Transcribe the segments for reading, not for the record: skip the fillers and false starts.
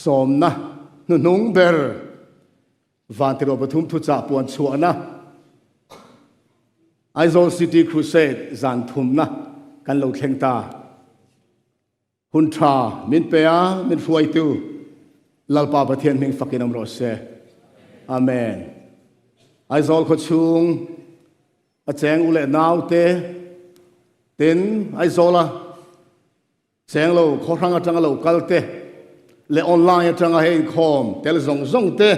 Sawmna hnuhnung ber Vantirh pathum thuchah puan chhuahna Aizawl City Crusade zan thumna kan lo thleng ta. Hun tha min pe a, min hruaitu Lalpa Pathian hming fakin awm rawh se. Amen. Aizawl khawchhung a cheng u leh naute tin Aizawla Cheng lo khaw hrang atanga lo kal te leh online atanga he inkhawm tel zawng zawng te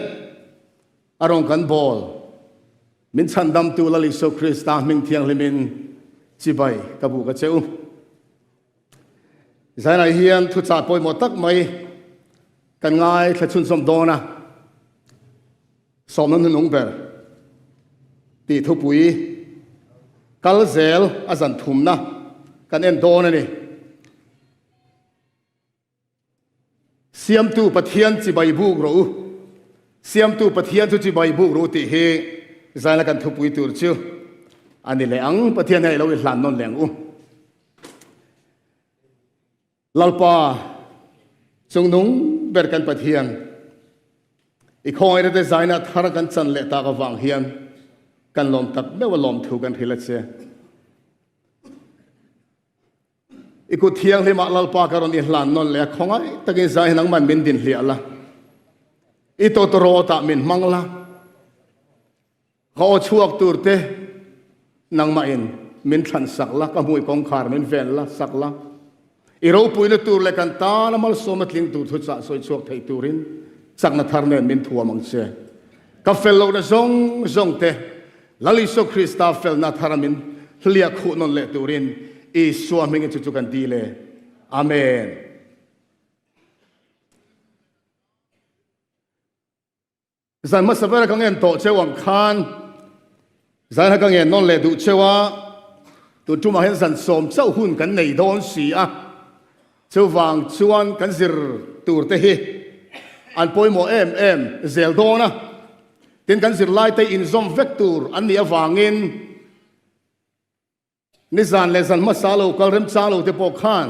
a rawn kan bawl. Min chhandamtu Lal Isua Krista hming thianghlimin chibai ka buk a che u. Zainah hian thuchah pawimawh tak mai kan ngaithla chhunzawm dawn a. Sawmna hnunung ber tih thupui kal zel a zan thumna kan en dawn a ni. Siamtu Pathian chibai buk rawh u, Siamtu Pathian chu chibai buk rawh u tih hi zaina kan thupui tur chu a ni leh ang. Pathian hian i lo i hlan nawn leh ang u. Lalpa, chungnung ber kan Pathian, i khawngaihna te zaina thar kan chan leh tak avang hian kan lawm tak meuh a lawmthu kan hrilh a che. I kut thianghlimah Lalpa ka rawn i hlan nawn leh a, khawngaih takin zai hi nangman min din hliah la, i tawtawrawtah min hmang la, Ka aw chhuak tur te nangmahin min thlan sak la, ka hmui kawngkhar min ven la, sak la. I ropuina tur leh kan tana malsawmna tling tur thuchah sawi chhuak thei turin chakna thar nen min thuam ang che. Ka fel lohna zawng zawng te Lal Isua Krista felna thara min hliah khuh nawn leh turin Isua hmingin chu chu kan dil e. Amen. Zan hmasa bera ka ngen tawh cheu ang khan zan kha ka ngen nawn leh duh cheu a, tun tumah hian zan sawm chauh hun kan nei dawn si a, chuvang chuan kan zir tur te hi an pawimawh em em zel dawn a, tin kan zirlai te inzawm vek tur an nih avangin Nizan leh zan hmasa lo kal remchang lo te pawh khan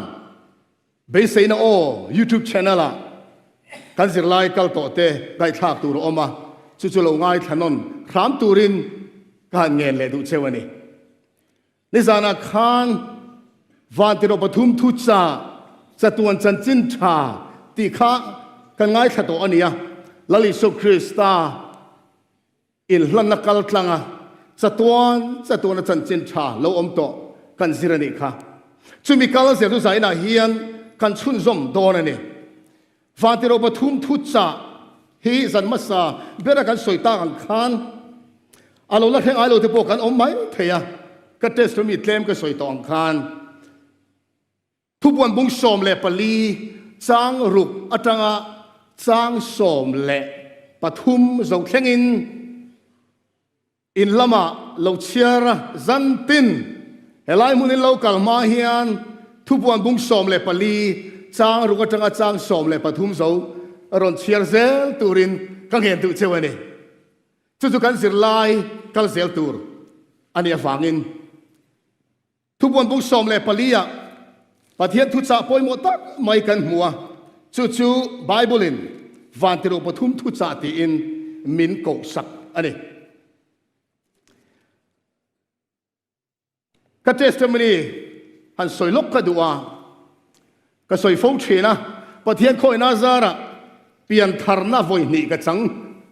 beiseina aw YouTube channel ah kan zirlai kal tawh te ngaihthlak tur a awm a, chu chu lo ngaithla nawn hram turin ka han ngen leh duh cheu a ni. Nizanah khan Vantirh pathum thu cha chatuan chanchin tha tih kha kan ngaithla tawh a ni a, Lal Isua Krista Inhlanna kal tlanga chatuan chatuana chanchin tha lo awm tawh kan zir a nih kha. Chumi kal zel chu zainah hian kan chhunzawm dawn a ni. Vantiro pathum thu chah hi zan hmasa bera kan sawi tak ang khan a lo la thleng ai lo te pawh kan awm mai thei a, ka test mi tlem ka sawi tawh ang khan. Thupuan bung 14 chang ruk atanga chang 13 zo thlengin in lamah lo chhiar a, zan tin helai hmunin lo kal hma hian Thupuan bung 14 chang ruk atanga chang 13 zo rawn chhiar zel turin ka ngen duh cheu a ni. Chu chu kan zirlai kal zel tur a nih avangin. Thupuan bung 14 ah Pathian thuchah pawimawh tak mai kan hmu a, chu chu Bible-in Vantirh pathum thuchah tiin min kohsak a ni. Ka testimony han sawi lawk ka duh a, ka sawi fo thin a, Pathian khawihna zarah Piantharna vawi hnih ka chang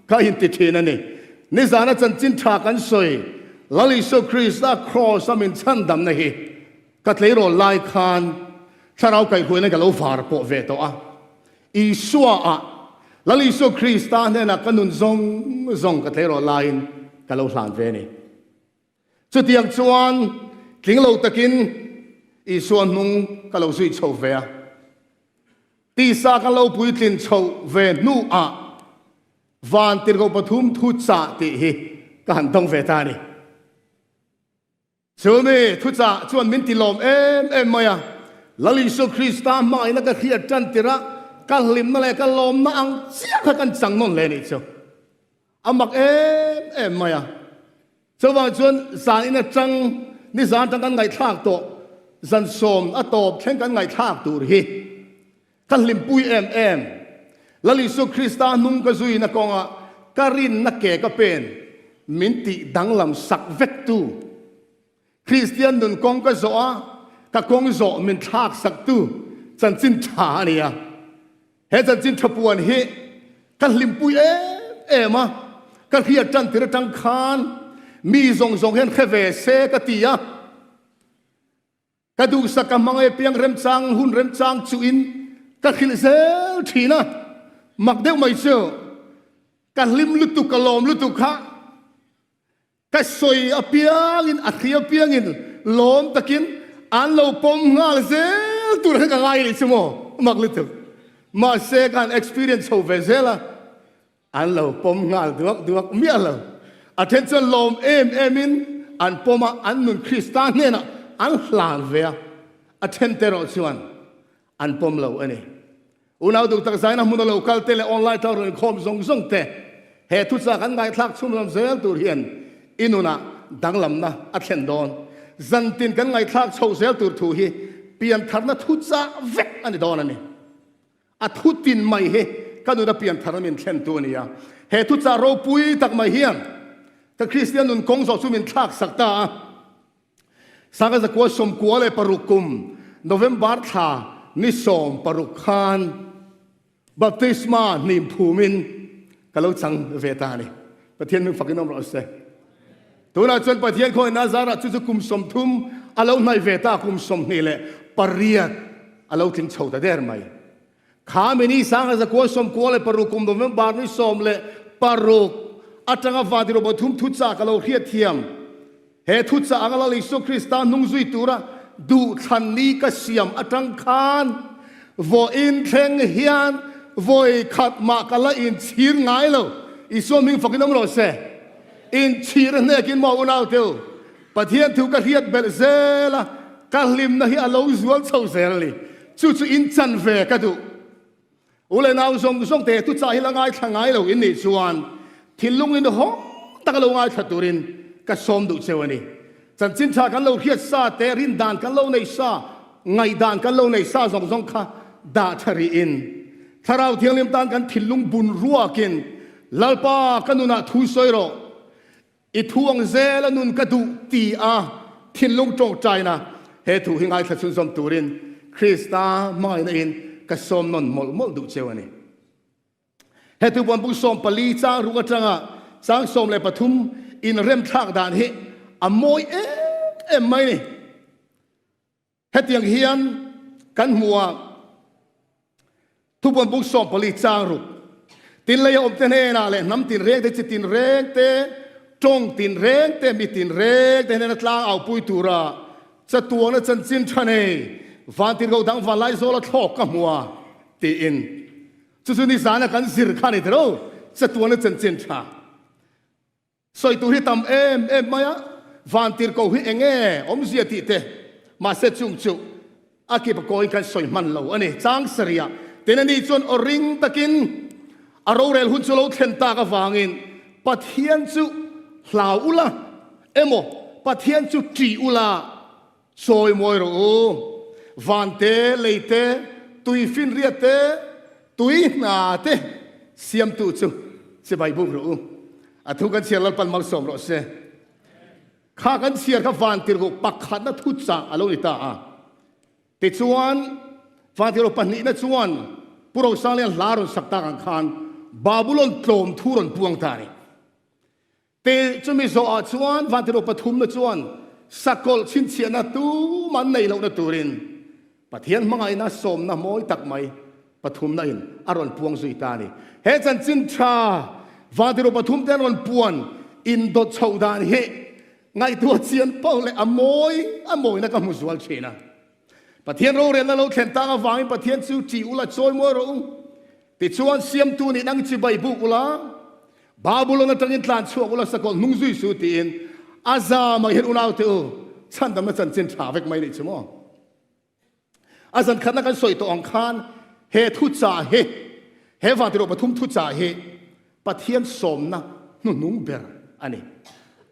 ka inti thin a ni. Nizana chanchin tha kan sawi, Lal Isua Krista Kraws a min chhandamna hi ka tleirawl lai khan thlarau kaihhuaina ka lo var pawh ve tawh a. Isua ah Lal Isua Krista hnenah ka nun zawng zawng ka tleirawl laiin ka lo hlan ve a ni. Chutiang chuan tling lo takin Isua hnung ka lo zui chho ve a. Tisa ka lo puitlin chho ve hnuah van tirhkoh pathum thu chah tih hi ka han dawng ve ta a ni. Chumi thuchah chuan min ti lawm em em mai a, Lal Isua Krista hmangaihna ka hriat tan tirh a, ka hlimna leh ka lawmna ang chiah kha kan chang nawn hle nih chu. A mak em em mai a. Chuvang chuan zan in atang nizan atang kan ngaihthlak tawh zan sawm a tawp thleng kan ngaihthlak tur hi ka hlimpui em em. Lal Isua Krista hnung ka zuina kawnga ka rinna ke ka pen min tih danglam sak vektu, Kristian nun kawng ka zawh a, ka kawng zawh min thlak saktu chanchin tha a ni a. He chanchin tha puan hi ka hlimpui em em a, ka hriat tan tir atang khan mi zawng zawng hian hre ve se ka ti a. Ka duhsak ka hmang e piang remchang hun remchang chuhin ka hrilh zel thin a, mak deuh mai chu ka hlim lutuk ka lawm lutuk kha. Ka sawi apiangin, a thli apiangin lawm takin an lo pawm nghal zel tur kha ka ngai leh chu maw? Mak lutuk. Mahse ka han experience chho ve zel a, an lo pawm nghal duak duak miah lo. A then chuan lawm em emin an pawm a, an nun Krista hnenah an hlan ve a, a then te erawh chuan an pawm lo a ni. Unau duh tak zaina hmuna lo kal te leh online tang rawn inkhawm zawng zawng te he thuchah kan ngaihthlak chhumzam zel tur hian i nunah danglamna a thlen dawn. Zantin kan ngaihthlak chho zel tur thu hi piantharna thuchah vek a ni dawn a ni. A thu tin mai hi ka nuna piantharna min thlentu a ni a. He thuchah ropui tak mai hian ka Kristian nun kawng zawh chu min thlaksak ta a. Sanga zakua 96 kum November thla ni 16 khan baptisma hnim phumin ka lo chang ve ta a ni. Pathian hming fakin awm rawh se. Tunah chuan Pathian khawngaih Nazarah chu chu kum 30 a lo hnaih ve ta, kum 28 a lo tling chho ta der mai. Kha mini sanga zakua 96 kum November ni 16 atanga Vadi Robothum thuchah ka lo hriat thiam. He thuchah anga Lal Isua Krista hnung zui tura duhthlan ni ka siam atang khan vawiin thleng hian vawi khat mah ka la inchhir ngai lo. Isua hming fakin awm rawh se. Inchhir a hnekin maw unau teu Pathian thu ka hriat belh zel a, ka hlimna hi a lo zual chho zel a ni. Chu chu in chan ve ka duh. U leh nau zawng zawng te thuchah hi la ngaithla ngai lo in nih chuan thinlung in hawng taka lo ngaithla turin ka sawm duh cheu a ni. Chanchin tha kan lo hriat sa te, rin dan kan lo nei sa, ngaihdan kan lo nei sa zawng zawng kha dah tha rih in Thlarau Thianghlim tan kan thinlung bun ruakin Lalpa ka nunah thu sawi rawh. I thu ang zel a nun ka duh ti a thinlung tawngtaina he thu hi ngaithla chhunzawm turin Krista hmangaihna in ka sawm nawn mawlh mawlh duh cheu a ni. He thu puan bung 14 chang ruk atanga chang 13 inremthlak dan hi a mawi em em mai ni. Hetiang hian kan hmu a, Thupuan bung 14 chang ruk, Tin lei a awmte hnenah leh hnam tinreng te, chi tinreng te, tawng tinreng te, mi tinreng te hnena tlang aupui tura chatuana chanchin tha nei vantirhkoh dang vanlai zawla thlawk ka hmu a, tiin. Chu chu nizana kan zir kha a ni tiro, chatuana chanchin tha. Sawi tur hi tam em em mai a, vantirhkoh hi eng nge awmzia tih te, mahse chung chu a kip a kawiin kan sawi hman lo a ni. Chang sarih tin ani chuan aw ring takin a rorel hun chu lo thlen tak avangin Pathian chu hlau ula emaw Pathian chu ṭih ula sawi mawi rawh u. Van te, lei te, tui finriat te, tui hna te siamtu chu chibai buk rawh u. A thu kan chhiar Lalpan malsawm rawh se. Kha kan chhiar kha vantirhkoh pakhatna thuchah a lo ni ta a. Tichuan, vantirhkoh pahnihna chuan Pu Rosanglian hla rawn sak tak ang khan Babulon tlawm thu rawn puang ta a ni. Te chumi zawhah chuan vantirhkoh pathumna chuan sakawlh chhinchhiahna tum an neih lohna turin Pathian hmangaihna sawmna mawi tak mai pathumna in a rawn puang zui ta a ni. He chanchin tha vantirhkoh pathum te an rawn puan indawt chhoh dan hi ngaihtuah chian pauh leh a mawi a mawina ka hmu zual thin a. Pathian rorelna lo thlen tang avangin Pathian chu ṭih ula chawi mawi rawh u. Tichuan siamtu nih nang chibai buk ula, Babulon atangin tlan chhuak ula sakawlh hnung zui su tiin a za mai hian unaute u chhandamna chanchin tha vek mai nih chu maw. A zan khatna kan sawi tawh ang khan he thuchah hi, he vantirhkoh pathum thuchah hi Pathian sawmna hnuhnung ber a ni.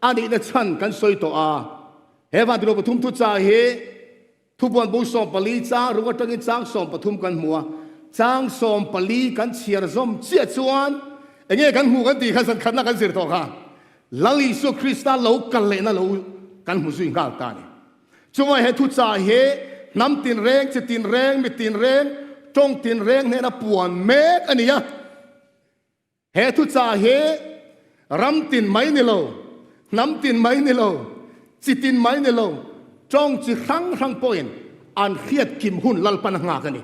A nihna chhan kan sawi tawh a, he vantirhkoh pathum thuchah hi Thupuan bung 14 chang ruk atangin chang 13 kan hmu a. Chang 14 kan chhiar zawm chiah chuan enge kan hmuh kan tih kha zan khatna kan zir tawh kha. Lal Isua Krista lo kal lehna lo kan hmu zui nghal ta a ni. Chuvai he thuchah hi hnam tinreng, chi tinreng, mi tinreng, tawng tinreng hnena puan mek a ni a. He thuchah hi ram tin mai ni lo, hnam tin mai ni lo, chi tin mai ni lo, tawng chi hrang hrang pawhin an hriat kim hun Lalpan a nghak a ni.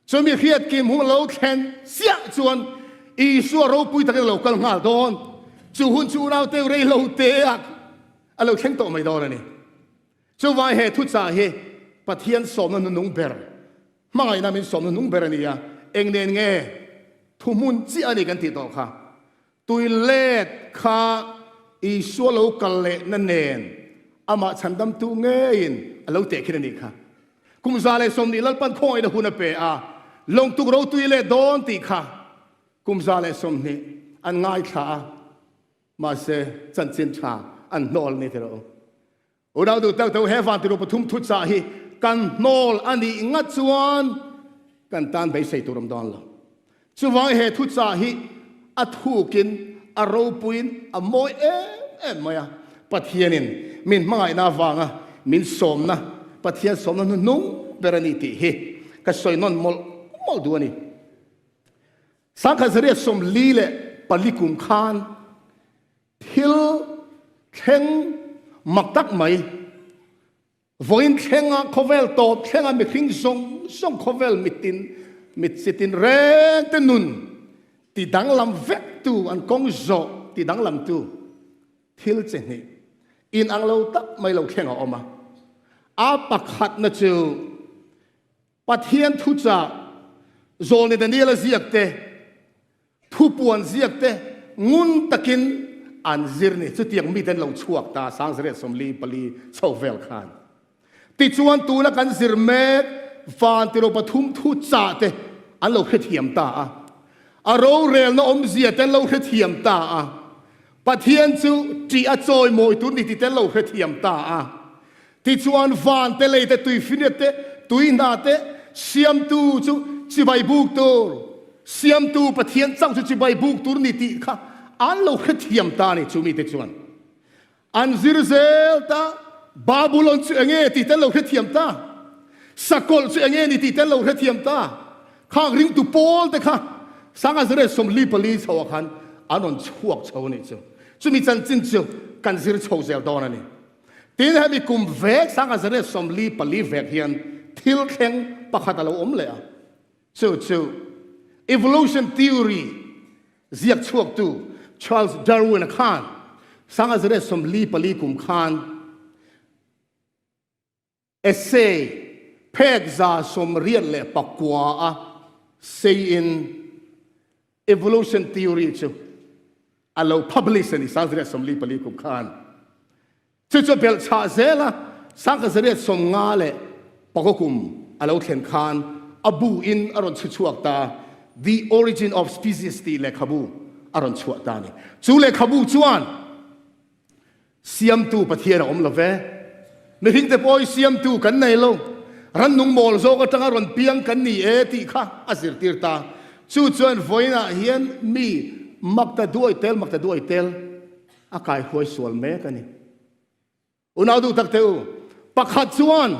Chumi hriat kim hun lo thlen chiah chuan Isua ropui takin a lo kal nghal dawn. Chu hun chu unaute rei lo te ah a lo thleng tawh mai dawn a ni. Chuvai he thuchah hi Pathian sawmna nunung ber, hmangaihna min sawmna nunung ber a ni a, eng nen nge thuhmun chiah a ni kan tih tawh kha. Tui let kha Isua lo kal lehna nen amah chhandamtu ngeiin a lo tehkhin a nih kha. Kum 120 Lalpan khawngaihna hun a pe a, lawngtuk ro tui let dawn tih kha kum 120 an ngaithla a, mahse chanchin tha an hnawl a ni tih rawh u. Unau duh tak deuh he vantiru pathum thuchah hi kan hnawl a nih ngat chuan kan tan beisei tur awm dawn lo. Chuvang he thuchah hi a thukin a ropuiin a mawi em em mai a. Pathianin min hmangaihna avanga min sawmna, Pathian sawmna hnuhnung ber a ni tih hi ka sawi nawn mawlh mawlh duh a ni. 1944 kum khan Thil thleng mak tak mai, vawiin thlenga khawvel tawp thlenga mihring zawng zawng khawvel mitin mit chitin reng te nun ti danglam vek tu an kawng zawh ti danglam tu thil chi hnih inang lo tak mai lo thleng a awm a. A pakhatna chu Pathian thuchah Zawlni Daniel-a ziak te, Thupuan ziak te ngun takin an zir ni. Chutiang mite an lo chhuak ta 1944 chho vel khan. Tichuan tuna kan zir mek van tiro pathum thu chah te an lo hrethiam ta a. A rorelna awmzia te an lo hrethiam ta a. Pathian chu ṭih a chawimawi tur ni tih te an lo hrethiam ta a. Tichuan van te, lei te, tuifinriat te, tui hna te siamtu chu chibai buk tur, siamtu Pathian chauh chu chibai buk tur ni tih kha an lo hrethiam ta a ni. Chu mite chuan an zir zel ta, Babulon chu enge tih te an lo hrethiam ta, sakawlh chu enge ni tih te an lo hrethiam ta. Khang ringtu pawl te kha 1944 chho ah khan an rawn chhuak chho a nih chu. Chumi chanchin chu kan zir chho zel dawn a ni. Tin, hemi kum vek 1944 vek hian thil thleng pakhat a lo awm leh a, chu chu evolution theory ziak chhuaktu Charles Darwin-a khan 1944 kum khan essay phek 89 a seiin Evolution theory chu a lo publish a ni 1944 kum khan. Chu chu belh chhah zel a, 1954 kum a lo thlen khan a bu in a rawn chhu chhuak ta, The Origin of Species tih lehkhabu a rawn chhuah ta a ni. Chu lehkhabu chuan Siamtu Pathian a awm lo ve. Mihringte pawh hi siamtu kan nei lo. Rannung mawl zawk atanga rawn piang kan ni e tih kha a zirtir ta. Chu chuan vawiinah hian mi makta duai tel makta duai tel a kaihruai sual mek a ni. Unau duh tak teh u, pakhat chuan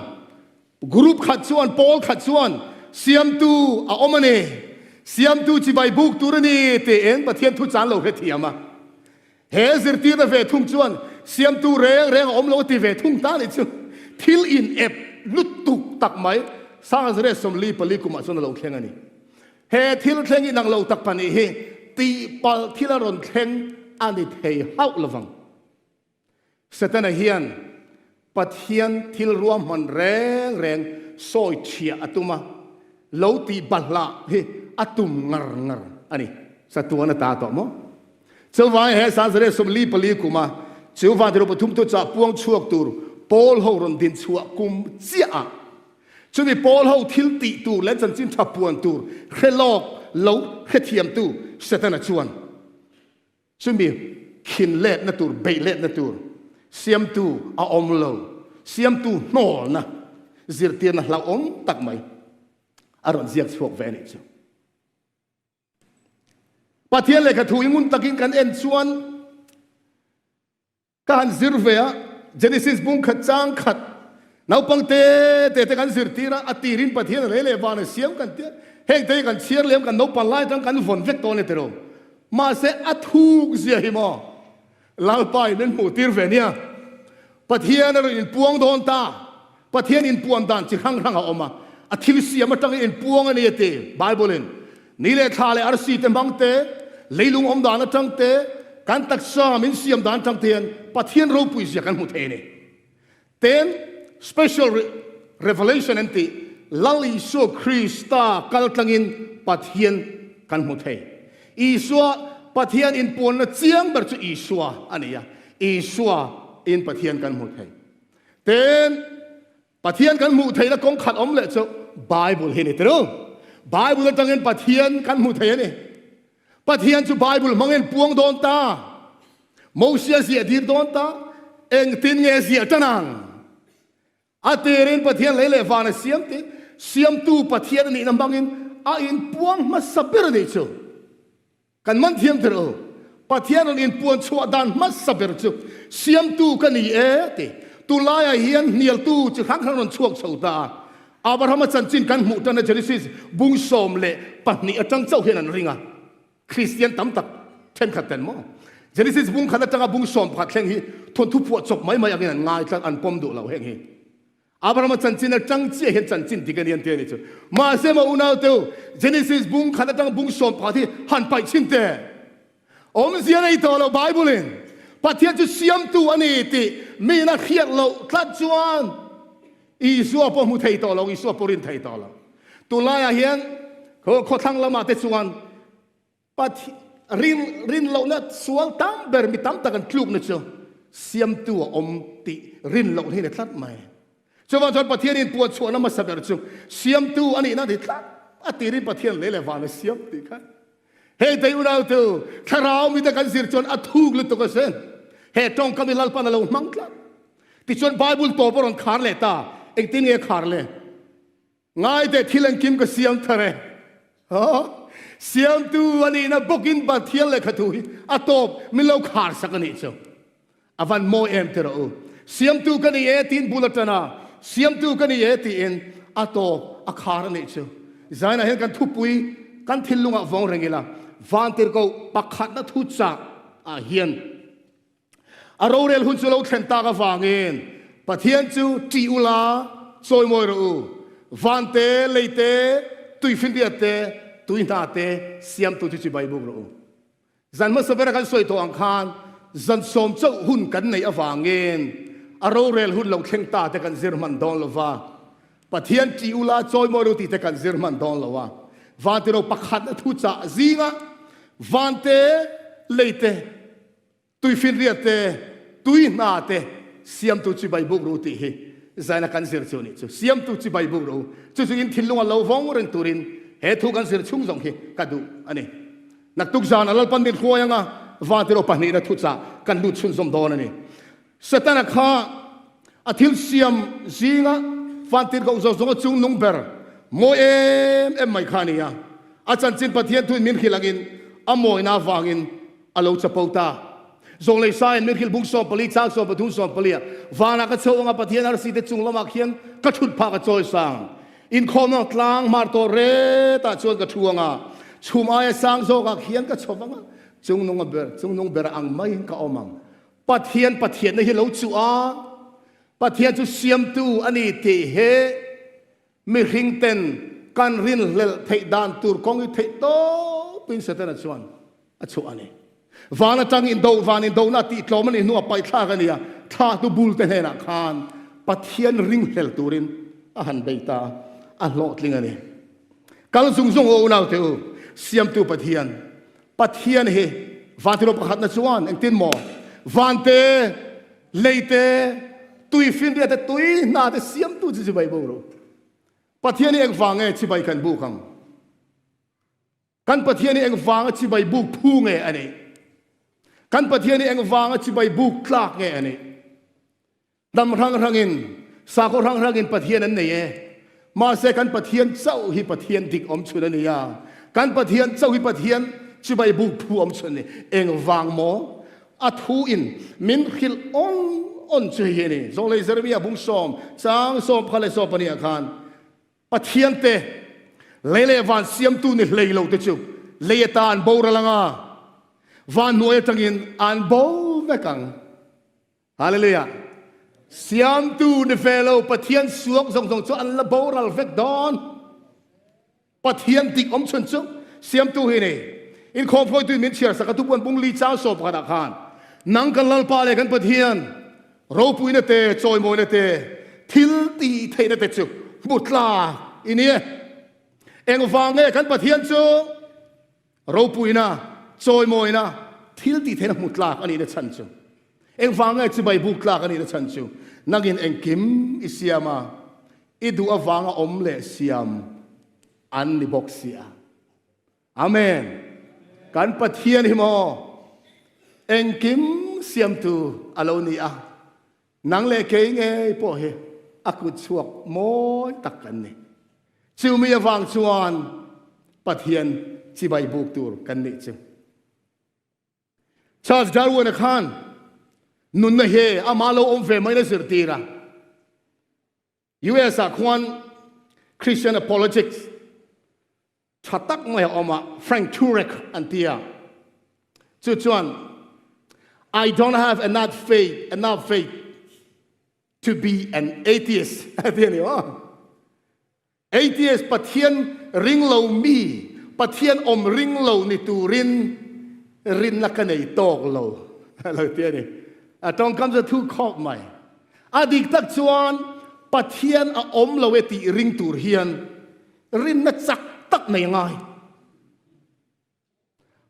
Group khat chuan pawl khat chuan siamtu a awm a ni, siamtu chibai buk tur a ni tiin Pathian thu chan lo hrethiam a. He zirtirna ve thung chuan siamtu reng reng a awm lo a ti ve thung ta nih chu. Thil in ep lutuk tak mai 1944 kumah chuan a lo thleng a ni. He thil thleng inang lo tak pahnih hi tihpalh thil a rawn thleng a ni thei hauh lovang. Setana hian Pathian thil ruahman reng reng sawi chhiah a tum a, lo tih bahlah hi a tum ngar ngar a ni. Chatuan a ta tawh maw? Chuvangin he 1944 kuma chu vantirh pathum tu chah puang chhuak tur pawl ho rawn din chhuah kum chiah ah chumi pawl ho thil tih tur leh chanchin tha puan tur hre lawk lo hrethiamtu Setana chuan Chumi khin letna tur, beih letna tur siamtu a awm lo, siamtu hnawlna zirtirna hlauhawm tak mai A rawn ziak chhuak ve a nih chu. Pathian lehkha thu i ngun takin kan en chuan ka han zir ve a, Genesis bung khat chang khat naupang te te te kan zir tir a, a tirin Pathian a lei leh van a siam kan tia, heng te hi kan chhiar lem kan naupang lai atang kan vawn vek tawh a ni tiraw. Mahse a thuk zia hi maw Lalpa in min hmuh tir ve nia. Pathian a rawn inpuang dawn ta. Pathian inpuan dan chi hrang hrang a awm a, a thil siam atangin inpuang a ni a ti Bible in. Ni leh thla leh arsi te hmang te, leilung awm dan atang te, kan taksa min siam dan atang te hian Pathian ropui zia kan hmu thei a ni. Ten special revelation an tih Lal Isua Krista kal tlangin Pathian kan hmu thei. Isua Pathian inpuanna chiang ber chu Isua a ni a, Isua in Pathian kan hmu thei. Ten Pathian kan hmuh theihna kawng khat awm leh chu Bible hi a ni tirul. Bible atangin Pathian kan hmu thei a ni. Pathian chu Bible hmangin puang dawn ta. Mosia ziah dir dawn ta. Engtin nge ziah tan ang? A tirin Pathian lei leh van a siam tih siamtu Pathian a nihna hmangin a inpuang hmasa ber a nih chu. Kan man thiam tir u. Pathian rawn inpuan chhuah dan hmasa ber chu siamtu ka ni e ti. Tunlaiah hian hnialtu chi hrang hrang rawn chhuak chho ta a. Abrahama chanchin kan hmuh tana Genesis bung 12 atang chauh hian an ring a. Kristian tam tak thenkhat ten maw? Genesis bung khat atanga bung 11 thleng hi thawnthu phuah chawp mai mai angin an ngai tlat, an pawm duh lo heng hi. Abrahama chanchin atang chiah hian chanchin dik a ni an ti a ni chu. Mahse maw unau teu, Genesis bung khat atanga bung 11 hi han paih chhin teh. Awmzia nei tawh lo Bible in Pathian chu siamtu a ni tih miin a hriat loh tlat chuan Isua pawh hmu thei tawh lo, Isua pawh rin thei tawh lo. Tunlaiah hian khawthlang lamah te chuan Pathian rin rin lohna sual tam ber mi tam tak an tlukna chu siamtu a awm tih rin loh hi a ni tlat mai. Chuvang chuan Pathian in puan chhuahna hmasa ber chu siamtu a nihna a ni tlat a tirin Pathian lei leh van a siam tih kha. Hei tei unautu, thlarau mite kan zir chuan a thuk lutuk asin. He tawngkam hi Lalpan a lo hmang tlat. Tichuan Bible tawp a rawn khar leh ta. Engtin nge khar le? Ngai teh thil engkim ka siam thar e. Siamtu a nihna bawkin Pathian lehkha thu hi a tawp min lo khar sak a nih chu. A van mawi em ti rawh u. Siamtu ka ni e tiin bul a tan a, Siamtu ka ni e tiin a tawp a khar a nih chu. Zainah hian kan thupui kan thinlungah vawng reng ila, Vantirhkoh pakhatna thu chah ah hian a rorel hun chu lo thlen tak avangin Pathian chu ṭih ula chawimawi rawh u. Van te, lei te, tuifinriat te, tui hna te siamtu chu chibai buk rawh u. Zan hmasa bera kan sawi tawh ang khan zan sawm chauh hun kan neih avangin a rorel hun lo thleng ta te kan zir hman dawn lo va, Pathian ṭih ula chawimawi ru tih te kan zir hman dawn lo a. Vantiro pakhatna thu chah zinga vante, leite, Tuifinriat te, tui hna te siamtu chibai buk ru tih hi zaina kan zir chu nih chu. Siamtu chibai buk ru. Chu chu in thinlung a lo vawng reng turin he thu kan zir chhung zawng hi ka duh a ni. Naktuk zan a Lalpan min hruai anga Vantiraw pahnihna thuchah kan lut chhunzawm dawn a ni. Setana kha a thil siam zinga Vantirhkoh zawng zawnga chung nung ber mawi em em mai kha a ni a. A chanchin Pathian thuin min hrilh angin a mawina avangin A lo chapo ta. Zawnglei Sain min hrilh bung 14 chang 13 14 ah, Vanah ka chho anga Pathian arsi te chung lamah khian ka thut phah ka chawi sang. Inkhawmna tlang hmar tawh retah chuan ka thu anga chhum aia sang zawkah khian ka chho vanga chungnung a ber chungnung ber ang maiin ka awm ang. Pathian Pathianna hi lo chuh a, Pathian chu siamtu a ni tih hi Mihring ten kan rinhlelh theih dan tur kawng hi theih tawpin Setana chuan a chhuah a ni. Van atang indo van indona tih tlawm a nih hnuah paihthlak a ni a, thlahtu bul te hnenah khan Pathian ringhlel turin a han bei ta a, a hlawhtling a ni. Kal zung zung u unaute u, Siamtu Pathian, Pathian hi vantirhkoh pakhatna chuan engtin maw vante, leite, tuifinriate, tui hnate siamtu chu chibai buk ru. Pathian hi engvang nge chibai kan buk ang? Kan Pathian hi engvanga chibai buk phu nge a nih? Kan Pathian hi engvanga chibai buk tlak nge a nih? Hnam hrang hrangin, sakhaw hrang hrangin Pathian an nei e. Mahse kan Pathian chauh hi Pathian dik awm chhun a ni a, kan Pathian chauh hi Pathian chibai buk phu awm chhun a ni. Engvang maw? A thu in min hrilh awn awn chu hei hi a ni. Zawlei Jeremiah bung sawm chang 14 leh 12 ah khan Pathian te lei leh van siamtu ni hlei lo te chu lei ata an boral ang a, van hnuai atangin an bo vek ang. Hallelujah! Siamtu ni ve lo Pathian suak zawng zawng chu an la boral vek dawn. Pathian dik awm chhun chu Siamtu hi ni. Inkhawm hruaitu in min chhiar sak a tupuan bung li chang sawm pakhat ah khan nang kan Lalpa leh kan Pathian ropuina te chawimawina te thil tih theihna te chu hmu tlak i ni e. Engvang nge kan Pathian chu Ropuina, chawimawina, thil tih theihna hmu tlak a nihna chhan chu engvang nge chibai buk tlak a nihna chhan chu nangin engkim i siam a, i duh avanga awm leh siam an ni bawk si a. Amen. Kan Pathian hi maw engkim siamtu a lo ni a, Nang leh kei ngei pawh hi a kut chhuak mawi tak kan ni. Chumi avang chuan Pathian chibai buk tur kan nih chu. Charles Darwin-a khan nunna hi amah lo awm ve mai na zirtir a. US ah khuan Christian Apologetics tha tak mai a awm a, Frank Turek an ti a. Chu chuan I don't have enough faith, enough faith to be an atheist a ti a ni maw? Atheist Pathian ring lo mi, Pathian awm ring lo ni turin rinna ka nei tawk lo a lo ti a ni. A tawngkam chu thu khawp mai. A dik tak chuan Pathian a awm lo e tih ring tur hian rinna chak tak nei a ngai.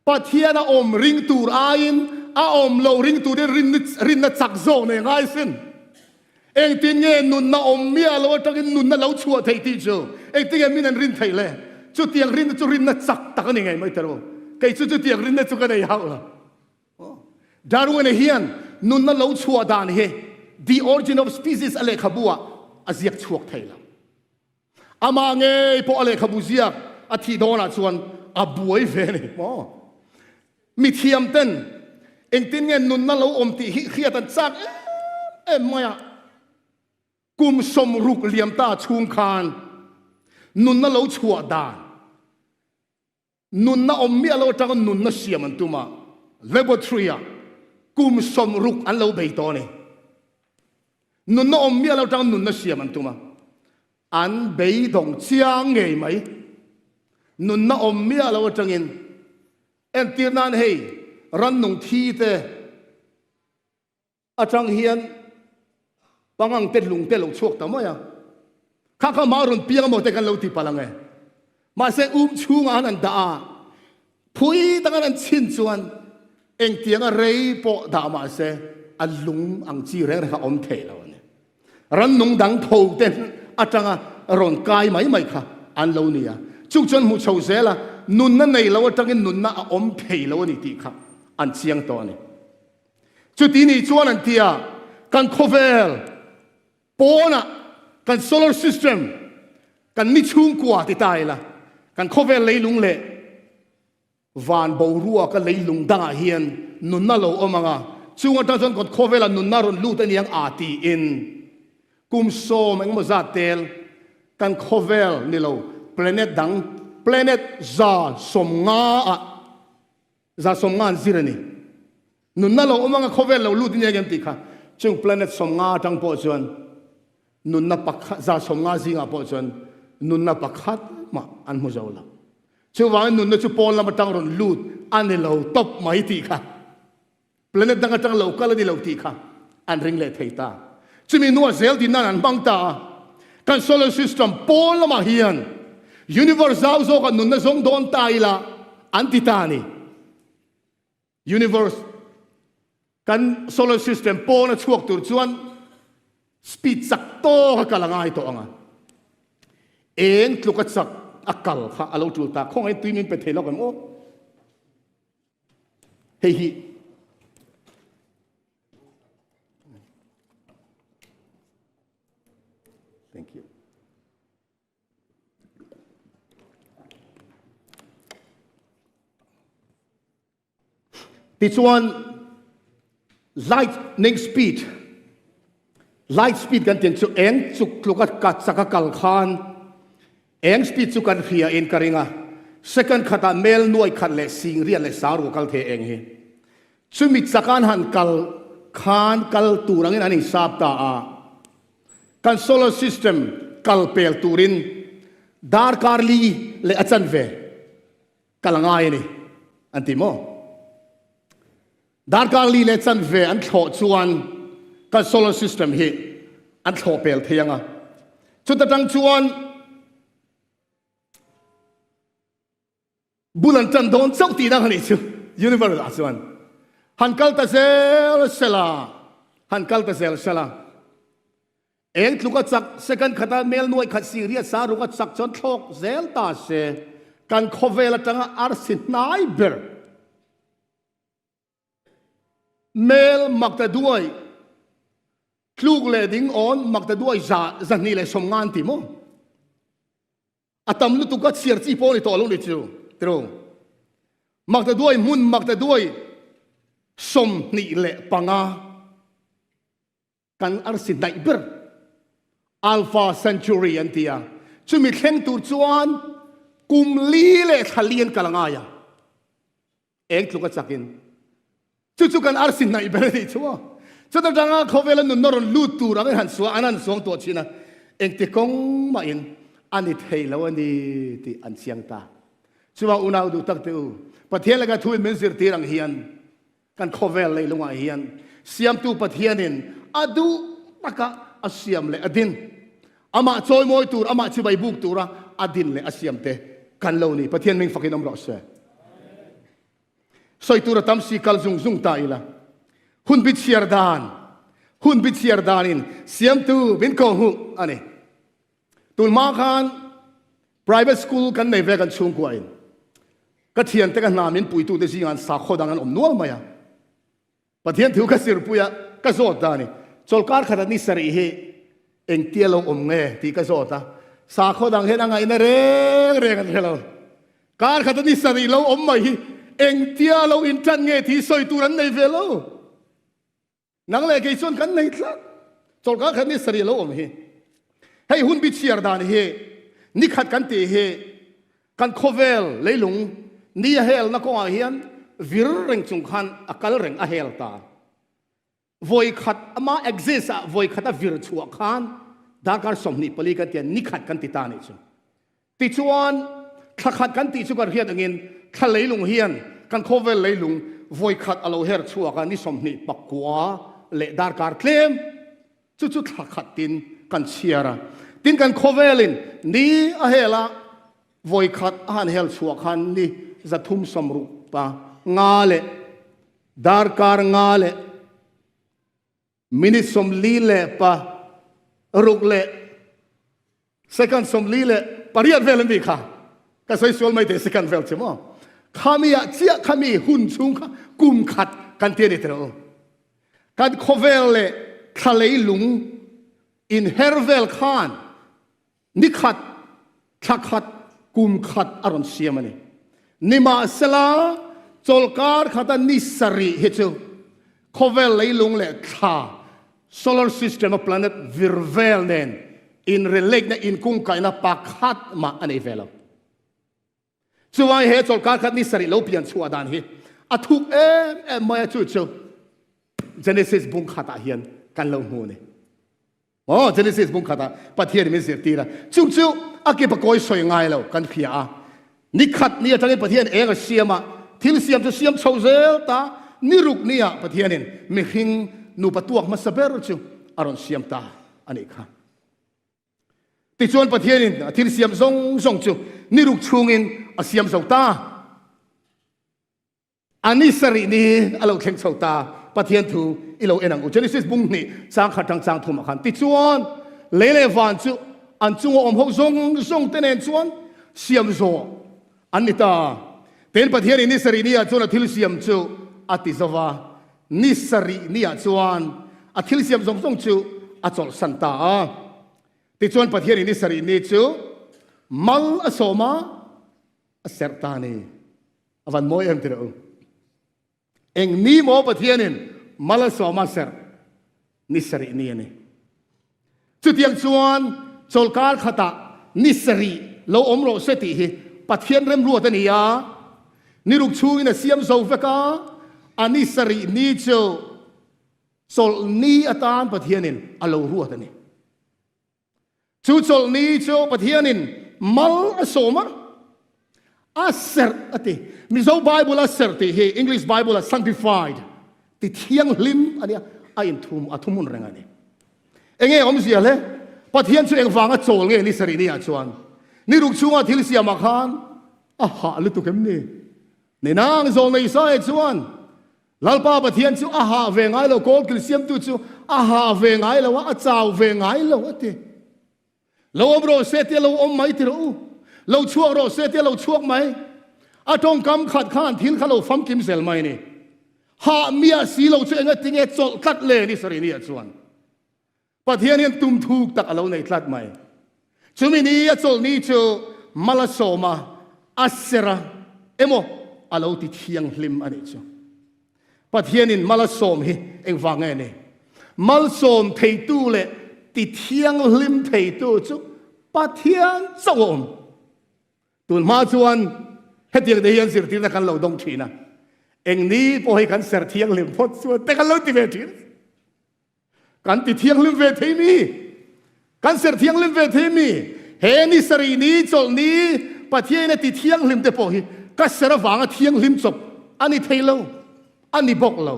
Pathian a awm ring tur aiin a awm lo ring turin rinna chak zawk nei ngai sin. Engtin nge nunna awm miah lo atangin nunna lo chhuah theih tih chu engtin nge min an rin theih le? Chutiang rinna chu rinna chak tak a ni ngei mai tero. Kei chu chutiang rinna chu ka nei hauh lo. Darwin-a hian nunna lo chhuah dan hi The Origin of Species a lehkhabu ah a ziak chhuak thei lo. Amah ngei pawh a lehkhabu ziak a thih dawnah chuan a buai ve a ni maw? Mithiam ten engtin nge nunna lo awm tih hi hriat an chak em em mai a. Kum 60 liam ta chhung khan nunna lo chhuah dan, nunna awm miah lo atanga nunna siam an tum a, laboratory ah kum 60 an lo bei tawh a ni. Nunna awm miah lo atanga nunna siam an tum a, an beidawng chiang ngei mai. Nunna awm miah lo atangin entir nan hei rannung thi te, Atang hian pangang te lung te lo chhuak ta mai a, kha kha mah rawn piang amaw te kan lo ti palh ang e. Mahse um chhungah han an dah a, phui taka an chhin chuan engtianga rei pawh dah mahse a lung ang chi reng reng kha awm thei lo a ni. Rannung dang tho te atanga rawn kai mai mai kha an lo ni a, chung chuan hmuh chho zel a, nunna nei lo atangin nunna a awm thei lo a ni tih kha an chiang tawh a ni. Chuti nih chuan an ti a, kan khawvel pawnah kan solar system, kan ni chhungkua ti ta ila, kan khawvel leilung leh van boruaka leilung dangah hian nunna lo awm ang a, chung atang chuan kan khawvelah nunna rawn lut a ni ang a tiin kum sawm engemaw zat tel kan khawvel ni lo planet dang planet 150 ah 150 an zir a ni. Nunna lo awm anga khawvel lo lut nia em tih kha chung planet 50 atang pawh chuan nunna pakhat 150 zingah pawh chuan nunna pakhat mah an hmu zo lo. Chuvangin nunna chu pawn lam atang rawn lut a ni lo tawp mai tih kha planet dang atang lo kal a ni lo tih kha an ring leh thei ta. Chumi hnuah zel din nan an hmang ta a. Kan solar system pawn lamah hian universe zau zawkah nunna zawng dawn ta ila an ti ta a ni. Universe kan solar system pawn a chhuak tur chuan speed chak tawk a kal a ngai tawh ang a. Eng tluk a chak a kal kha a lo tul ta. Khawngaih tui min pe thei lawk em aw. Hei hi Thank you. Tichuan lightning speed, light speed kan tih chu eng chuk tluka ka chaka kal khan eng speed chu kan hria in ka ring a, second khatah mel nuai khat leh sing riat leh sang ruk a kal thei eng hi. Chumi chakan han kal khan kal tur angin an insap ta a, kan solar system kal pel turin darkar li leh a chanve kal a ngai a ni an ti maw? Darkar li leh chanve an thlawh chuan kan solar system hi an thlawh pel thei ang a, chuta tang chuan Bul an tan dawn chauh tih dang a nih chu universe ah chuan han kal ta zel sela, han kal ta zel sela. Eng tluk a chak second khata mel nuai khat si riat sa ruk a chak chuan thlawk zel ta se kan khawvel atanga arsi hnai ber mel mak ta duai tluk leh ding awn mak ta duai za zahnih leh sawmngan ti maw? A tam lutuk a chhiar chi pawh a ni tawh lo ni chu tiro. Maktaduai hmun Maktaduai 25 kan arsi hnaih ber Alpha Centauri an ti a, chumi thleng tur chuan kum li leh thla li an kal a ngai a. Eng tluk a chakin chu chu kan arsi hnaih ber a nih chu aw. Chuta tanga khawvela nunna rawn lut tur angin han suang an han suang tuah thin a, engti kawng mahin a ni thei lo a ni tih an chiang ta. Chuvang unau duh tak te u, Pathian laka thuin min zirtir ang hian kan khawvel leilungah hian Siamtu Pathianin a duh taka a siam leh a din. Amah chawimawi tur, amah chibai buk tura a din leh a siam te kan lo ni. Pathian hming fakin awm rawh se. Sawi tur a tam si kal zung zung ta ila. Hun bi chhiar dan, hun bi chhiar danin siamtu min ko hmuh a ni. Tun hma khan private school kan nei ve kan chhungkua in ka thiante ka hna min puitute zingah an sakhaw dang an awm nual mai a. Pathian thu ka sirpui a, ka zawt ta a ni. Chawlkar khat a ni sarih hi engtia lo awm nge tih ka zawt a, sakhaw dang hian a ngaihna reng reng an hre lo. Kar khat a ni sarih lo awm mai hi engtia lo intan nge tih sawi tur an nei ve lo. Nang leh kei chuan kan nei tlat. Chawlkar khat ni sarih lo awm hi. Hei hun bi chhiar dan hi nikhat kan tih hi Kan khawvel leilung ni a helna kawngah hian vir reng chung khan a kal reng a hel ta. Vawi khat ama exist ah vawi khat a vir chhuah khan darkar 24 kan tia ni khat kan ti ta nih chu. Tichuan thla khat kan tih chu kan hriat angin thla leilung hian kan khawvel leilung vawi khat a lo her chhuak a ni 29 leh darkar tlem Chu chu thla khat tin kan chhiar a, tin kan khawvelin ni a hel a, vawi khat a han hel chhuah khan ni 360 pa nga leh darkar nga leh minute 40 leh pa ruk leh second 48 vel an nih kha. Ka sawi sual mai thei second vel che maw? Khami ah chiah khami hun chhung kha kum khat kan ti a ni tiraw u. Kan khawvel leh thla leilung inher vel khan ni khat, thla khat, kum khat a rawn siam a ni. Nimahsela, chawlkar khata ni sarih hi chu khawvel leilung leh thla, solar system a planet vir vel nen inrelate-na, inkungkaihna pakhat mah a nei ve lo. Chuvangin he chawlhkar khat ni sarih lo pian chhuah dan hi a thuk em em mai a, chu chu Genesis bung khatah hian kan lo hmu a ni. Aw, Genesis bung khatah Pathianin min zirtir a, chu chu a kipa kawi sawi ngai lo kan hria a. Ni khat ni atangin Pathian eng a siam a, thil siam chu siam chho zel ta, ni ruk niah Pathianin mihring nupa tuak hmasa ber chu a rawn siam ta a nih kha. Tichuan Pathianin a thil siam zawng zawng chu ni ruk chhungin a siam zo ta. A ni sarih ni a lo thleng chho ta. Pathian thu i lo en ang u. Genesis bung hnih chang khat tang chang thumah khan tichuan lei leh van chu an chunga awm ho zawng zawng te nen chuan siam zawh an ni ta. Tin Pathianin ni sarih ni ah chuan a thil siam chu a ti zo va. Ni sarih ni ah chuan a thil siam zawng zawng chu a chawlhsan ta a. Tichuan Pathianin ni sarih ni chu mal a sawm a, a serh ta a ni. A van mawi em tirh u. Eng ni maw Pathianin mal a sawm a serh ni sarih ni a ni. Chutiang chuan chawlkar khatah ni sarih lo awm rawh se tih hi Pathian remruat a ni a, ni ruk chhungin a siam zo vek a, a ni sarih ni chu chawlh ni atan Pathianin a lo ruat a ni. Chu chawlhni chu Pathianin mal a sawm a, a serh a ti. Mizo Bible a serh tih hi English Bible a sanctified ti thianghlim a nia, a inthum a thuhmun reng a ni. Enge awmzia hle? Pathian chu engvanga chawl nge ni sarih ni ah chuan? Ni ruk chhunga thil siamah khan a hah lutuk em ni? Ninang zawl nei sae chuan Lalpa Pathian chu a hah ve ngai lo, kawlkil siamtu chu a hah ve ngai lo a, a chau ve ngai lo a ti. Lo awm rawh se tia lo awm mai ti rawh u, lo chhuak rawh se tia lo chhuak mai. A tawngkam khat khan thil kha lo famkim zel mai ni. Hah miah si lo chu engatinge chawlh tlat le ni Sarini-ah chuan. Pathian hian tum thuk tak a lo nei tlat mai. Chumi ni a chawlhni chu mal a sawm a, a ser a emaw a lo ti thianghlim a nih chu. Pathianin mal a sawm hi engvang nge ni? Malsawm theitu leh ti thianghlim theitu chu Pathian chauh a awm. Tun hma chuan hetiang te hian zirtirna kan lo dawng thin a, eng ni pawh hi kan ser thianghlim phawt chuan te kan lo ti ve thin. Kan ti thianghlim ve thei mi? Kan serh thianghlim ve thei mi? He ni sarih ni, chawlh ni, Pathiain a ti thianghlim te pawh hi ka serh avanga thianghlim chawp a ni thei lo, a ni bawk lo.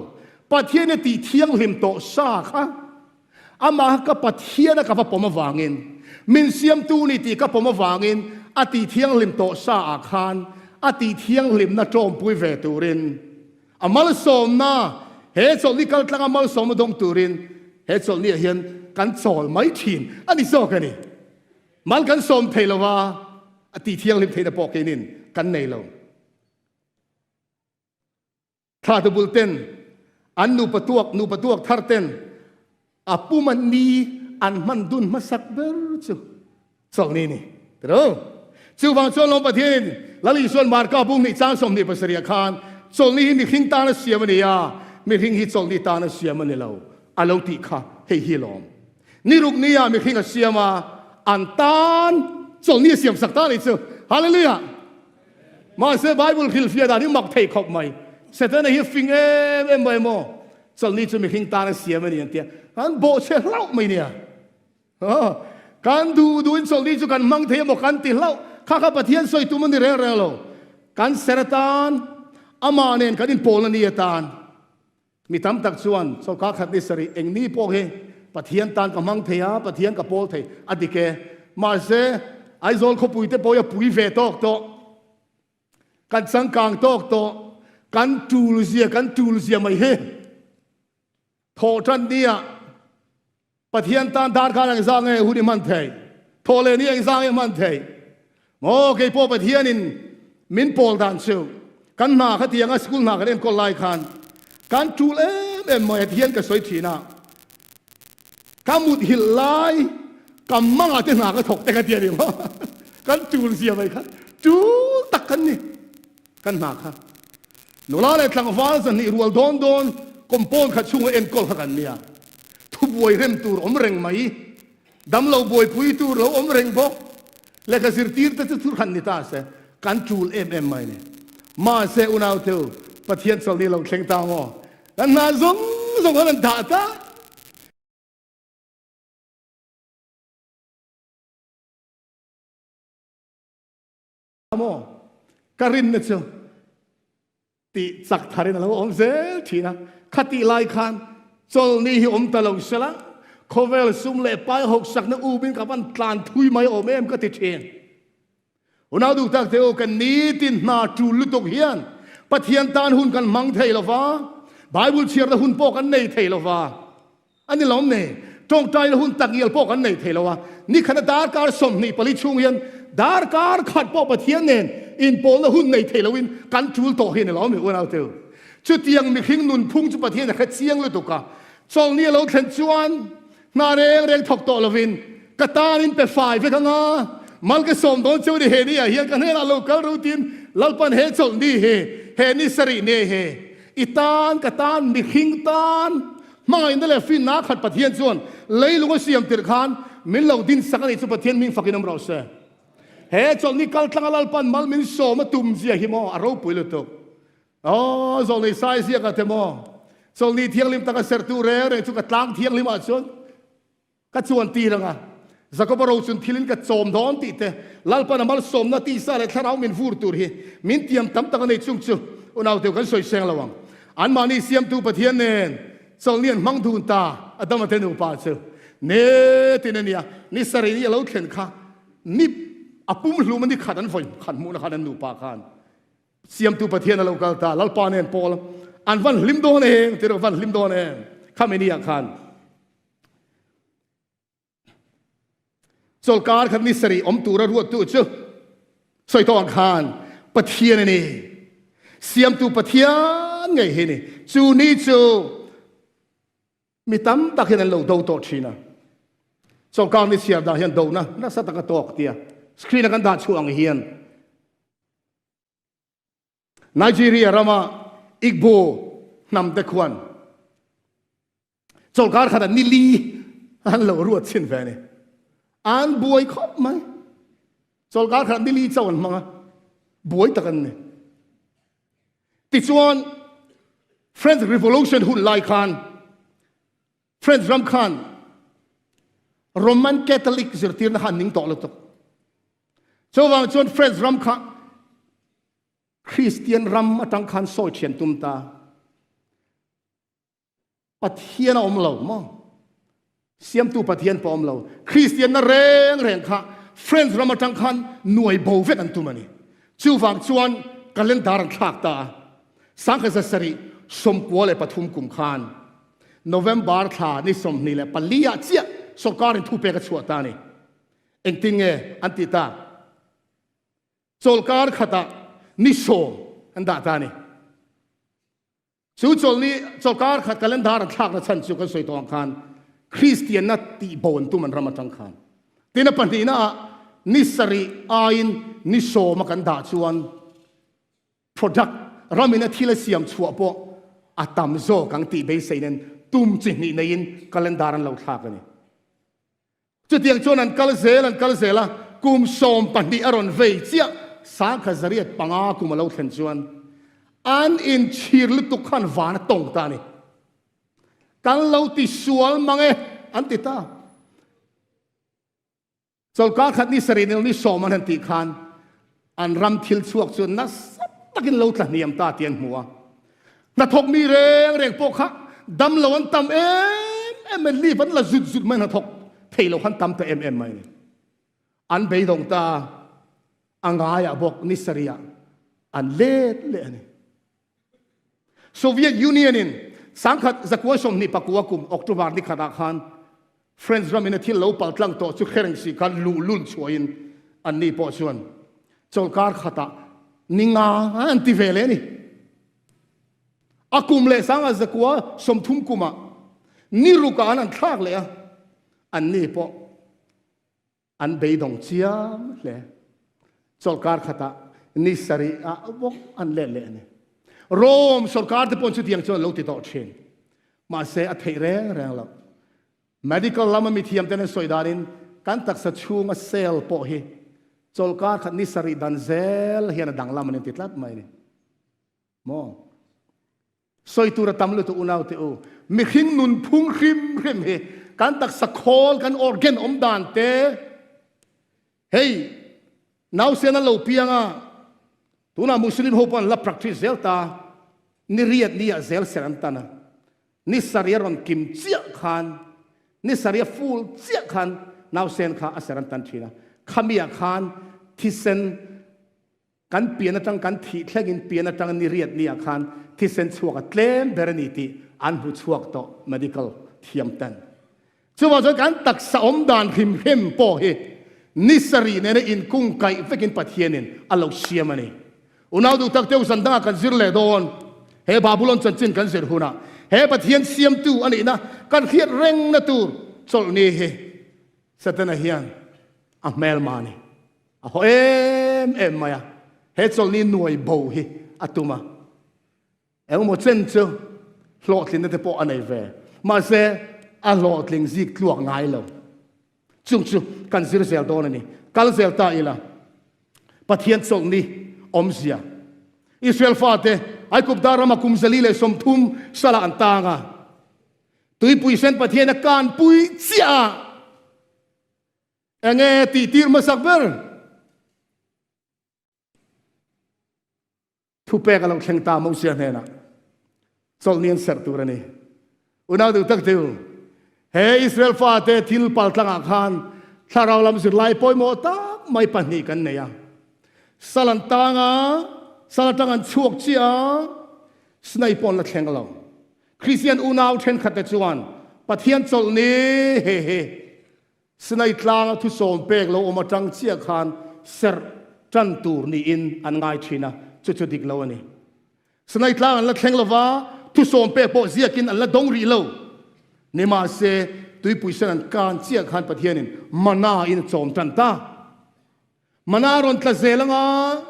Pathiain a tih thianghlim tawh sa kha amah ka Pathian a ka va pawm avangin, min siamtu ni tih ka pawm avangin a tih thianghlim tawh sa ah khan a tih thianghlimna tawmpui ve turin A malsawmna, He chawlhni kal tlanga malsawmna dawng turin he chawlhniah hian kan chawl mai thin a ni zawk a ni. Mal kan sawm thei lo va, a tih thianghlim theihna pawh keinin kan nei lo. Thla tubul ten an nupa tuak nupa tuak thar ten A puma ni an hman dun hmasak ber chu chawlhni ni tiro. Chuvang chuan Lawm Pathianin Lal Isuan Marka bung hnih chang 27 ah khan chawlhni hi mihring tana siam a ni a, mihring hi chawlhni tana siam a ni lo a lo tih kha hei hi lawm. Ni ruk ni ah mihring a siam a, an tan chawlhni a siam sak ta a nih chu. Hallelujah! Mahse Bible hrilhfiah dan hi mak thei khawp mai. Setana hi fing em em mai maw? Chawlhni chu mihring tan a siam a ni an tia. Kan bawhchhe hlauh mai nia. Kan duh duhin chawlhni chu kan hmang thei emaw kan ti hlauh. Kha kha Pathian sawi tum a ni reng reng lo. Kan ser atan, amah nen kan inpawlna ni atan. Mi tam tak chuan chawlhkar khat ni sarih eng ni pawh hi Pathian tan ka hmang thei a, Pathian ka pawl thei a dik e. Mahse, Aizawl khawpui te pawh hi a pui ve tawk tawh. Kan changkang tawk tawh. Kan tul zia, kan tul zia mai hi. Thawh tan nia Pathian tan darkar engzah nge hun i hman thei? Thawh leh ni engzah nge hman thei? Maw kei pawh Pathianin min pawl dan chu kan hna kha tianga school hna kan enkawl lai khan kan tul em em mai heti hian ka sawi thin a, ka mut hilh lai ka mangah te hna ka thawk te ka ti a ni maw? Kan tul zia mai kha tul tak kan ni kan hna kha. Nula leh tlangval zahnih rual dawn dawn compound khat chhunga enkawl kha kan nia. Thubuai rem tur awm reng mai, damlo buaipui tur lo awm reng bawk, lehkha zirtir te chu thurhan ni ta se, kan tul em em mai ni. Mahse unau thil Pathian chawlhni lo thleng ta maw? Kan hna zawng zawng khan an dah ta. Maw? Ka rinna chu tih chak tharin a lo awm zel thin a. Khatih lai khan chawlhni hi awm ta lo sela, khawvel sum leh pai hawksakna umin ka van tlan thui mai awm em ka ti thin. Unau duh tak te u, kan nitin hna tul lutuk hian Pathian tan hun kan hmang thei lo va, Bible chhiarna hun pawh kan nei thei lo va. A ni lawm nei. Tawngtaina hun tak ngial pawh kan nei thei lo a, nikhata darkar 24 chhung hian darkar khat pawh Pathian nen inpawlna hun nei thei loin kan tul tawh hi a ni lawm ni unaute. Chutiang mihring nunphung chu Pathian a hre chiang lutuk a, chawlhni a lo thlen chuan hna reng reng thawk tawh lovin ka tanin pe fai vek anga, mal ka sawm dawn cheu ni he ni ah hian ka hnenah lo kal ru tiin Lalpan he chawlhni hi, he ni sarih nei hi. I tan, ka tan, mihring tan hmangaihna leh finna khat Pathian chuan leilung a siam tirh khan min lo dinsak a nih chu Pathian hming fakin awm rawh se. He chawlhni kal tlanga Lalpan mal min sawm a tum zia hi maw a ropui lutuk. Aw, zawlnei sai ziak ah te maw chawlhni thianghlim taka sertu reng reng chu ka tlang thianghlim ah chuan Ka chuan tir anga Jakoba ro chun thilin ka chawm dawn tih te, Lalpan a malsawmna tisa leh thlarau min vur tur hi min tiam tam tak a nei chung chu unauteu kan sawi seng lo ang. Anmahni siamtu Pathian nen chawlhni an hmang dun ta Adama te nupa chu netin a nia, ni sarih ni a lo thlen kha ni a pum hlum a ni khat an vawi khat hmuhna khan an nupa khan Siamtu Pathian a lo kal ta, Lalpa nen pawl an van hlim dawn em ti rawh, van hlim dawn em khami ni ah khan. Chawlkar khat ni sarih awm tura ruattu chu sawi tawh ang khan Pathian a ni. Siamtu Pathian ngei hi ni. Chu ni chu mi tam tak hian an lo do tawh thin a. Chawlkar ni chhiar dan hian dona nasa taka tawk tia screen a kan dah chhuah ang hian Nigeria rama Igbo hnam te khuan Chawlkar khatah ni li an lo ruat chhin ve a ni. An buai khawp mai. Chawlkar khatah ni li chauh an hmang a, buai tak an ni. Tichuan, French Revolution hun lai khan French ram khan Roman Catholic zirtirna kha an ning tawh lutuk. Chuvang chuan French ram kha Christian ram atang khan sawi thian tum ta. Pathian a awm lo maw? Siamtu Pathian pawh awm lo. Kristianna reng reng kha French ram atang khan nuai bo vek an tum a ni. Chuvang chuan calendar an thlak ta a. 1793 kum khan November thla ni 24 ah chiah sorkarin thupek a chhuah ta a ni. Engtin nge an tih tak? Chawlkar khatah ni sawm an dah ta a ni. Chu chawlhni chawlkar khat calendar an thlakna chhan chu kan sawi tawh ang khan Kristianna tihbo an tum an ram atang khan. Tin a pahnihna ah ni sarih aiin ni sawma kan dah chuan product ramin a thil a siam chhuah pawh a tam zawk ang tih beisei nen tum chi hnih neiin calendar an lo thlak a ni. Chutiang chuan an kal zel an kal zel a, kum 12 a rawn vei chiah, 1905 kum a lo thlen chuan an inchhir lutuk khan van a tawng ta a ni. Kan lo ti sual mang e, an ti ta. Chawlkar khat ni sarih nil ni sawm an han tih khan an ram thil chhuak chu nasa takin lo tla hniam ta tih an hmu a. Hnathawk mi reng reng pawh kha dam lo an tam em em mai, leave an la zut zut mai, hnathawk thei lo khan tam ta em em mai a ni. An beidawng ta a ngaiah bawk ni sarihah an let leh a ni. Soviet Union in 1924 kum October ni khatah khan French ramin a thil lo pal tlang tawh chu khereng si khan luhlul chhuahin anni pawh chuan chawlkar khatah ni nga an ti ve leh a ni. A kum leh 1930 kumah ni rukah an an thlak leh a, anni pawh An beidawng chiang hle. Chawlhkar khatah ni sarih ah bawk an let leh a ni. Rome sorkar te pawh chutiang chuan an lo ti tawh thin. Mahse a theih reng reng loh. Medical lama mithiam ten an sawi danin kan taksa chhunga cell pawh hi chawlhkar khat ni sarih dan zel hian a danglam an inti tlat mai a ni. Maw? Sawi tur a tam lutuk unau te u. Mihring nunphung hrim hrim hi kan taksa khawl, kan organ awm dan te hei nausen an lo piang a, tunah Muslim ho pawh an la practice zel ta, ni riat ni ah zel ser an tan a, ni sarih a rawn kim chiah khan, ni sarih a full chiah khan nausen kha a ser an tan thin a, khami ah khan thisen Kan pian atang kan thih thlengin pian atang ni riat ni ah khan thisen chhuak a tlem ber a ni tih an hmu chhuak tawh medical thiam ten. Chuvang chuan kan taksa awm dan hrim hrim pawh hi ni sarih nena inkung kaih vekin Pathianin a lo siam a ni. Unau duh tak teu zan dangah kan zir leh dawn. He Babulon chanchin kan zir hunah he Pathian siamtu a nihna kan hriat rengna tur chawlhni hi Setana hian a hmelma a ni. A haw em em mai a, he chawlhni nuai bo hi a tum a. Engemaw chen chu hlawhtlinna te pawh a nei ve. Mahse, a hlawhtling zik tluak ngai lo. Chung chu kan zir zel dawn a ni. Kal zel ta ila, Pathian chawlhni awmzia. Israel fate Aigupta rama kum 130 salah an tang a. Tuipui sen Pathian a kanpui chiah a. Enge tih tir hmasak ber? Thupek a lo thleng ta Mosia hnenah chawlhni an serh tur a ni. Unau duh tak chu, he Israel fate thil paltlangah khan thlarau lam zirlai pawimawh tak mai pahnih kan nei a. Sal an tang a, sal atang an chhuak chiah a, Sinai pawh an la thleng lo. Kristian unau thenkhatte chuan Pathian chawlhni he he Sinai tlanga thusawm pek lo awm atang chiah khan serh tan tur niin an ngai thin a, chu chu dik lo a ni. Sinai tlang an la thleng lova, thusawm pek pawh ziakin an la dawng rih lo. Nimahse, tuipui sen an kan chiah khan Pathianin mana in a chawm tan ta. Mana rawn tla zel anga,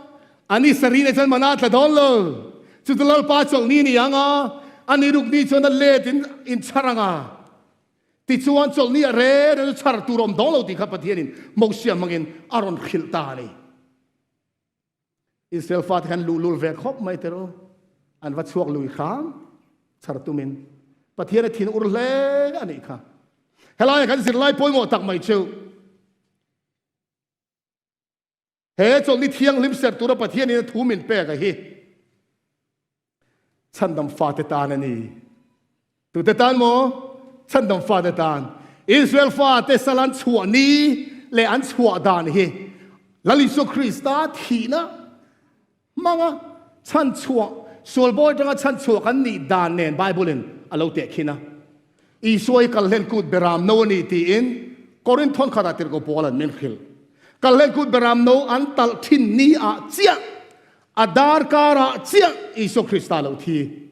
a ni sarih nei chuan mana tla dawn lo. Chu chu Lalpa chawlhni ni anga, a ni rukni chuan a let in inchhar anga. Tichuan chawlhni a re re chu chhar tur awm dawn lo tih kha Pathianin Mosia hmangin a rawn hrilh ta a ni. Israel fate khan luhlul ve khawp mai teh u. An va chhuak lui hram chhar tumin Pathian a thin ur hle a nih kha. Helaiah kan zirlai pawimawh tak mai chu He chawlhni thianghlim serh tura Pathianin a thu min pek a hi chhandam fate tan a ni. Tute tan maw? Chhandam fate tan. Israel fate sal an chhuah ni leh an chhuah dan hi Lal Isua Krista thihna hmanga chhanchhuah, sual bawi atanga chhanchhuah kan nih dan nen Bible-in a lo tehkhin a. Isua hi kalhlen kut beram no a ni tiin Korinth thawn khatah tirhkoh Paul an min hrilh. Kalhlen kut beram no an talh thin ni ah chiah, a darkar ah chiah Isua Krista lo thi.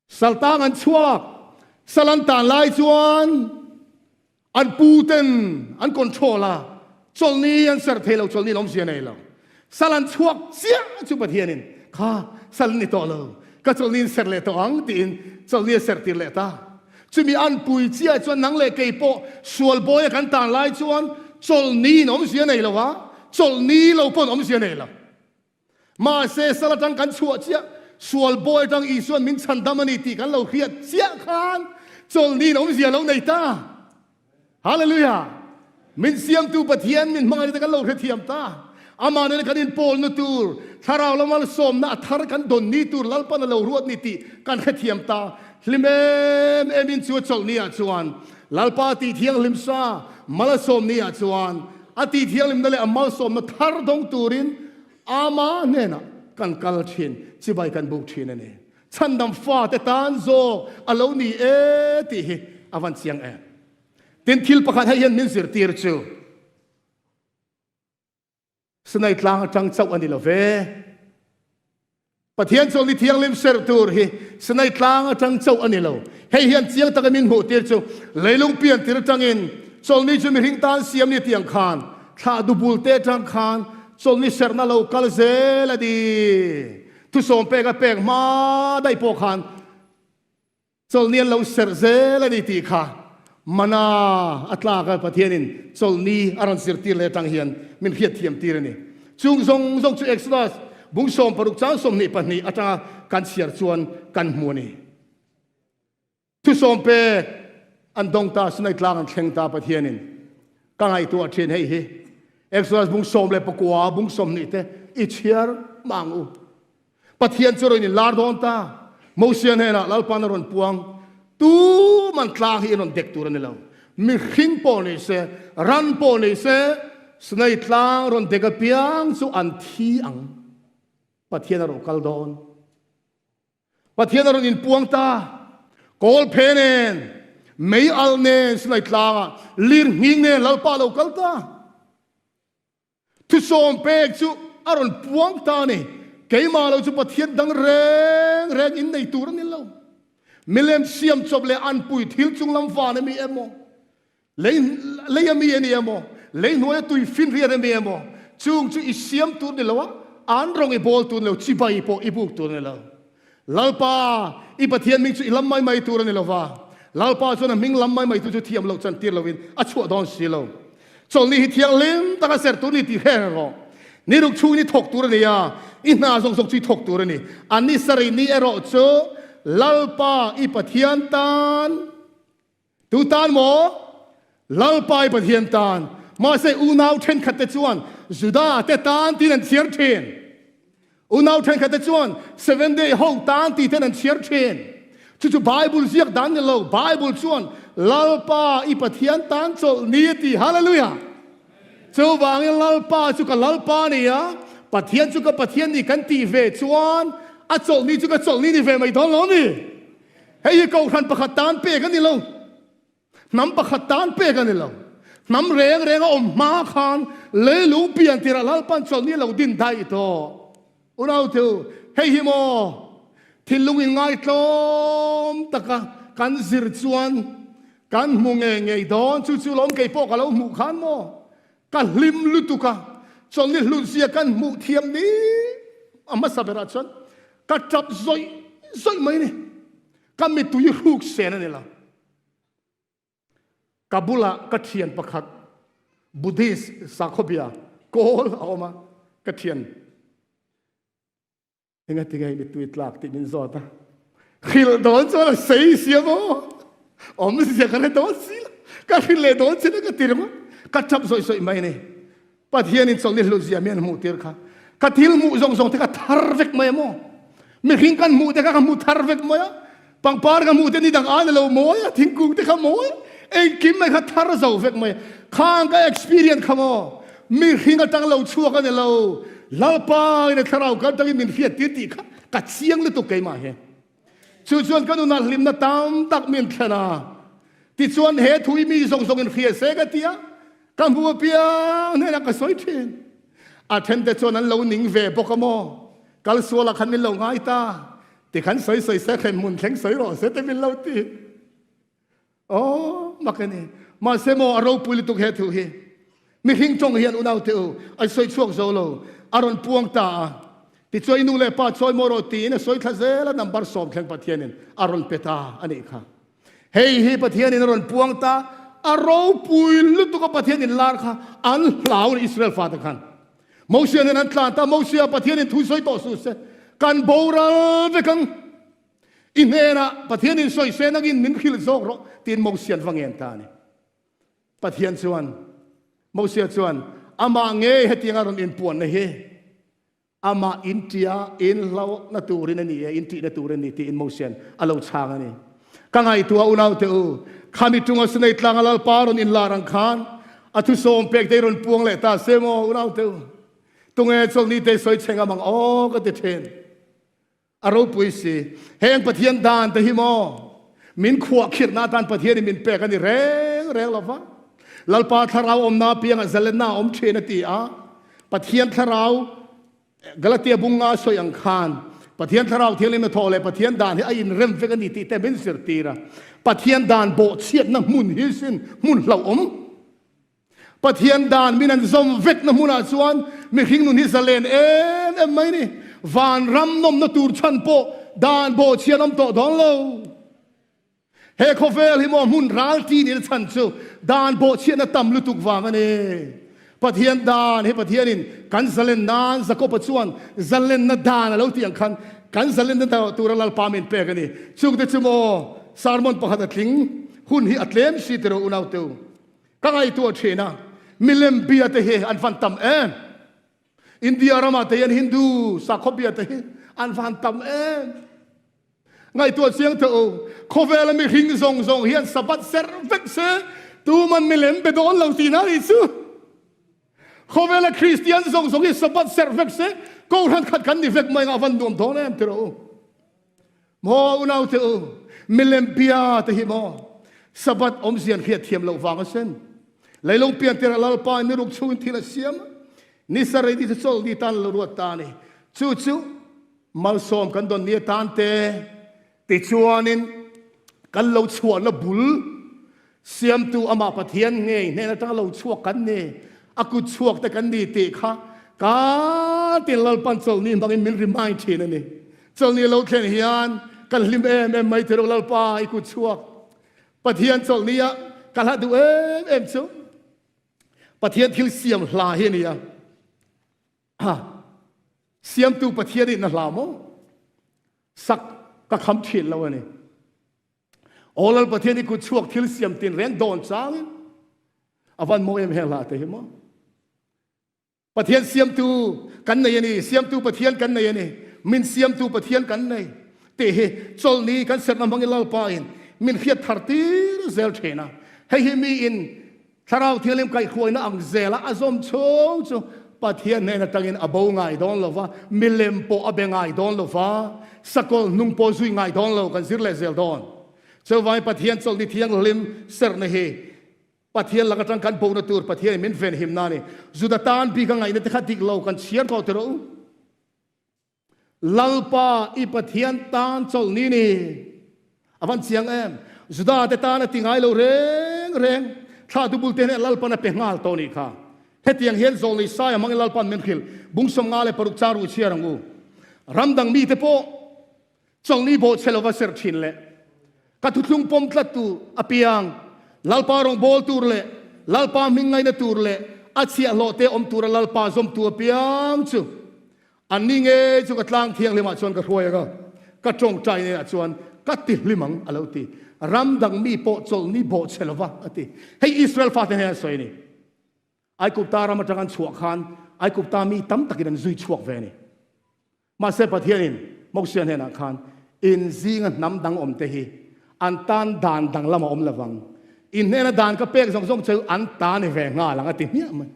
Saltang an chhuak, sal an tan lai chuan an pu ten an control a, chawlhni an serh thei lo, chawlhni lawmzia nei lo. Sal an chhuak chiah chu Pathianin, Kha, sal ni tawh lo, ka chawlhni in serh leh tawh ang tiin chawlhni a serh tir leh ta. Chumi an pui chiah chuan nang leh kei pawh sual bawia kan tan lai chuan chawlhni in awmzia nei lo a, chawlhni lo pawn awmzia nei lo. Mahse, sal atang kan chhuah chiah, sual bawi atang Isua'n min chhandam a ni tih kan lo hriat chiah khan chawlhni in awmzia lo nei ta. Hallelujah! Min siamtu Pathian min hmangaihna te kan lo hrethiam ta. Amah nena kan inpawlna tur, thlarau lama malsawmna a thar kan dawn ni tur Lalpan a lo ruat ni tih kan hrethiam ta. Hlim em em in chu a chawlhni ah chuan Lalpa tih thianghlim sa malsawmni ah chuan a tih thianghlimna leh a malsawmna thar dawng turin ama hnenah kan kal thin, chibai kan buk thin a ni. Chhandam fate tan zawk a lo ni e tih hi a van chiang em. Tin, thil pakhat hei hian min zirtir chu Sinai tlang atang chauh a ni lo ve. Pathian chuan ni thianghlim serh tur hi Sinai tlang atang chauh a ni lo. Hei hian chiang taka min hmuh tir chu leilung pian tir atangin chawlhni chu mihring tan siam ni tiang khan thlah dubul te atang khan chawlhni serhna lo kal zel a ni. Thusawm pek a pek hma daih pawh khan Chawlhni an lo serh zel a ni tih kha mana a tlak a, Pathianin chawlhni a rawn zirtir leh atang hian min hriatthiam tir a ni. Chung zawng zawng chu Exodus bung 60 chang 22 atanga kan chhiar chuan kan hmu a ni. Thusawm pek an dawng ta, Sinai tlang an thleng ta Pathianin ka ngaihtuah thin hei hi Exodus bung 19 bung 20 te i chhiar mah ang u. Pathian chu rawn inlar dawn ta. Mosia hnenah Lalpan a rawn puang, Tuman tlang hi in rawn dek tur a ni lo. Mihring pawh ni se, ran pawh ni se, Sinai tlang rawn dek apiang chu an thi ang. Pathian a rawn kal dawn. Pathian a rawn inpuang ta. Kawl phe nen, mei alh nen Sinai tlangah lir nghing nen Lalpa a lo kal ta. Thusawm pek chu a rawn puang ta a ni. Keimah lo chu Pathian dang reng reng in nei tur a ni lo. Milem siam chawp leh anpui thil chung lam van a mi emaw, lei lei a mi a ni emaw, lei hnuaia tui finriat a mi emaw, chung chu i siam tur ni lo a, an rawng i bawl tur ni lo, chibai pawh i buk tur ni lo. Lalpa, i Pathian hming chu i lam mai mai tur a ni lo va, Lalpa chuan a hming lam mai mai tu chu thiam loh chan tir loin a chhuah dawn si lo. Chawlhni hi thianghlim taka ser tur ni tih hre rawh. Ni ruk chhungin i thawk tur a ni a, i hna zawng zawng chu i thawk tur a ni. A ni sarih ni erawh chu Lalpa i Pathian tan Tu tan maw? Lalpa i Pathian tan. Mahse unau thenkhat te chuan Juda te tan tiin an chhiar thin. Unau thenkhat te chuan Seventh Day ho tan ti ten an chhiar thin. Chu chu Bible ziak dan ni lo. Bible chuan Lalpa i Pathian tan chawlh ni a ti. Hallelujah! Chuvangin Lalpa chu ka Lalpa a ni a, Pathian chu ka Pathian ni kan tih ve chuan a chawlh ni chu ka chawlh ni ni ve mai dawn lo a ni. Hei hi kohhran pakhat tan pek a ni lo, hnam pakhat tan pek a ni lo. Hnam reng reng a awm hma khan leilung pian tirah Lalpan chawlhni a lo din daih tawh. Unau chu, hei hi maw thinlung in ngaitlawm taka kan zir chuan kan hmu ngei ngei dawn. Chu chu lawm kei pawh ka lo hmuh khan maw ka hlim lutuk a, chawlhni hlutzia kan hmuh thiam ni a hmasa berah chuan Ka tap zawih zawih mai ni. Ka mittui hruk sen a ni lo. Ka bulah ka thian pakhat Buddhist sakhawbia kawl a awm a, ka thian engati nge mittui tlak tih min zawt a. Hrilh dawn chuan a sei sia maw? Awmzia ka hre dawn si lo. Ka hrilh leh dawn chin a ka ti ringawt. Ka tap zawih zawih mai ni. Pathianin chawlhni hlutzia mi an hmuh tir kha ka thil hmuh zawng zawng te ka thar vek mai a maw? Mihring kan hmuh te kha ka hmu thar vek mai a, pangpar ka hmuh te ni dang a ni lo mawi a, thingkung te kha mawi a, engkim mai kha thar zo vek mai a. Khang ka experience kha maw? Mihring atang lo chhuak a ni lo, Lalpa in a thlarau kal tangin min hriat tir tih kha ka chiang lutuk keimah hi. Chu chuan ka nunah hlimna tam tak min thlen a, tichuan he thu i mi zawng zawng in hria se ka ti a, Ka hmu apiang hnenah ka sawi thin. A thente chuan an lo ning ve bawk a maw? Kal sualah khan min lo ngai ta. Tikhan sawi sawi se hrem hmun thleng sawi rawh se te min lo ti. Aw, mak a ni. Mahse maw a ropui lutuk he thu hi. Mihring tawng hian unaute u, an sawi chhuak zo lo. A rawn puang ta a. Tichuan i nu leh pa chawi maw rawh tiin a sawi thla zel a, number 10 thleng Pathianin a rawn pe ta a nih kha. Hei hi Pathianin a rawn puang ta, a ropui lutuk a Pathianin lar kha an hlau ni Israel fate khan. Mosia nen an tlan ta, Mosia Pathianin thu sawi tawh suh se, kan boral vek ang. I hnenah Pathianin sawi se nangin min hrilh zawk rawh tiin Mosia an va ngen ta a ni. Pathian chuan, Mosia chuan amah ngei hetianga rawn inpuanna hi Amah in tia in hlauhna turin a ni e, in tihna tur a ni tiin Mosia'n a lo chhang a ni. Ka ngaihtuah unaute u, khami tunga Sinai tlanga Lalpa rawn inlar ang khan a thusawm pek te i rawn puang leh ta se maw unaute u? Tunge chawlhni te sawi chhe ngam ang aw ka ti thin. A ropui si. Heng Pathian dan te hi maw min khuahkhirhna atan Pathianin min pek a ni reng reng lo va. Lalpa thlarau awmna apiangah zalenna a awm thin a ti a. Pathian thlarau Galatia bunga sawi ang khan Pathian thlarau thianghlim hnathawh leh Pathian dan hi a inrem vek a ni tih te min zirtir a. Pathian dan bawhchhiatna hmun hi sin hmun hlauhawm. Pathian dan min an zawm vekna hmunah chuan mihring nun hi zalen em em mai ni. Vanram nawmna tur chhan pawh dan bawhchhian awm tawh dawn lo. He khawvel hi maw hmun ral ti nil chhan chu dan bawhchhiatna tam lutuk vang a ni. Pathian dan hi Pathianin kan zalen nan Jakoba chuan zalenna dan a lo tih ang khan kan zalenna tura Lalpa min pek a ni. Chungte chu maw sermon pakhat a tling hun hi a tlem si tiraw unaute u. Ka ngaihtuah thin a, milem bia te hi an van tam em? India ramah te hian Hindu sakhaw bia te hi an van tam em? Ngaihtuah chiang teh u, khawvela mihring zawng zawng hian Sabbath serh vek se, tuman milem be dawn lo tihna a nih chu. Khawvela Kristian zawng zawng hi Sabbath serh vek se, Kohhran khat kan ni vek mai nga van nuam dawn em tiraw u? Maw unau te u, milem bia te hi maw Sabbath awmzia an hriat thiam loh vang a sen. Leilung pian tirah Lalpa in ni ruk chungin thil a siam a, ni sarei ni chu chawlh ni tan lo ruat ta a ni. Chu chu malsawm kan dawn ni atan te tichuanin kan lo chhuahna bul Siamtu amah Pathian ngei hnen atanga lo chhuak kan ni, a kut chhuak te kan ni tih kha ka tin Lalpan chawlhni hmangin min remind thin a ni. Chawlhni lo thlen hian kan hlim em em mai tirh Lalpa i kut chhuak. Pathian chawlhni ah ka hla duh em em chu Pathian thil siam hla hi a ni a. Siamtu Pathian in a hla maw? Sak ka kham thin lo a ni. Aw Lal Pathian i kut chhuak thil siam tin reng dawn changin a van mawi em heng hla te hi maw? Pathian siamtu kan nei a ni, siamtu Pathian kan nei a ni, min siamtu Pathian kan nei tih hi chawlhni kan serhna hmangin Lalpa in min hriat thar tir zel thin a. Hei hi mi in Thlarau Thianghlim kaihhruaina ang zela a zawm chhung chu Pathian hnen atangin a bo ngai dawn lo va, milem pawh a be ngai dawn lo va, sakawlh hnung pawh zui ngai dawn lo kan zir leh zel dawn. Chuvangin Pathian chawlhni thianghlim serhna hi Pathian lak atang kan bona tur Pathianin min venhim na a ni. Juda tan bik a ngaihna te kha dik lo kan chhiar tawh teh rawh u. Lalpa i Pathian tan chawlhni ni. A van chiang em? Juda te tan a ti ngai lo reng reng. Thla dubul te hneh Lalpan a pe nghal tawh nih kha. Hetiang hian zawlnei sai a hmangin Lalpan min hrilh. Bung 56 chang ruh chhiar ang u. Ramdang mite pawh Chawlhni bawhchhe lova serh thin leh ka thuthlung pawm tlat tur apiang, Lalpa rawngbâwl tur leh Lalpa hming ngaina tur leh a chhiahhlawh te awm tura Lalpa zawmtu apiang chu anni ngei chu ka tlang thianghlimah chuan ka hruai ang a, ka tawngtai nênah chuan ka ti hlim ang, a lo ti. Ram dang mi pawh chawlhni bawhchhe lova, a ti. Hei Israel fate hnêna sawi a ni. Aigupta ram aṭang an chhuah khan Aigupta mi tam takin an zui chhuak ve a ni. Mahse Pathianin Mosia hnenah khan, In zinga hnam dang awmte hi an tan dan dang lam a awm lovang. In hnena dan ka pek zawng zawng chu an ta ni ve nghal ang a ti hmiah mai.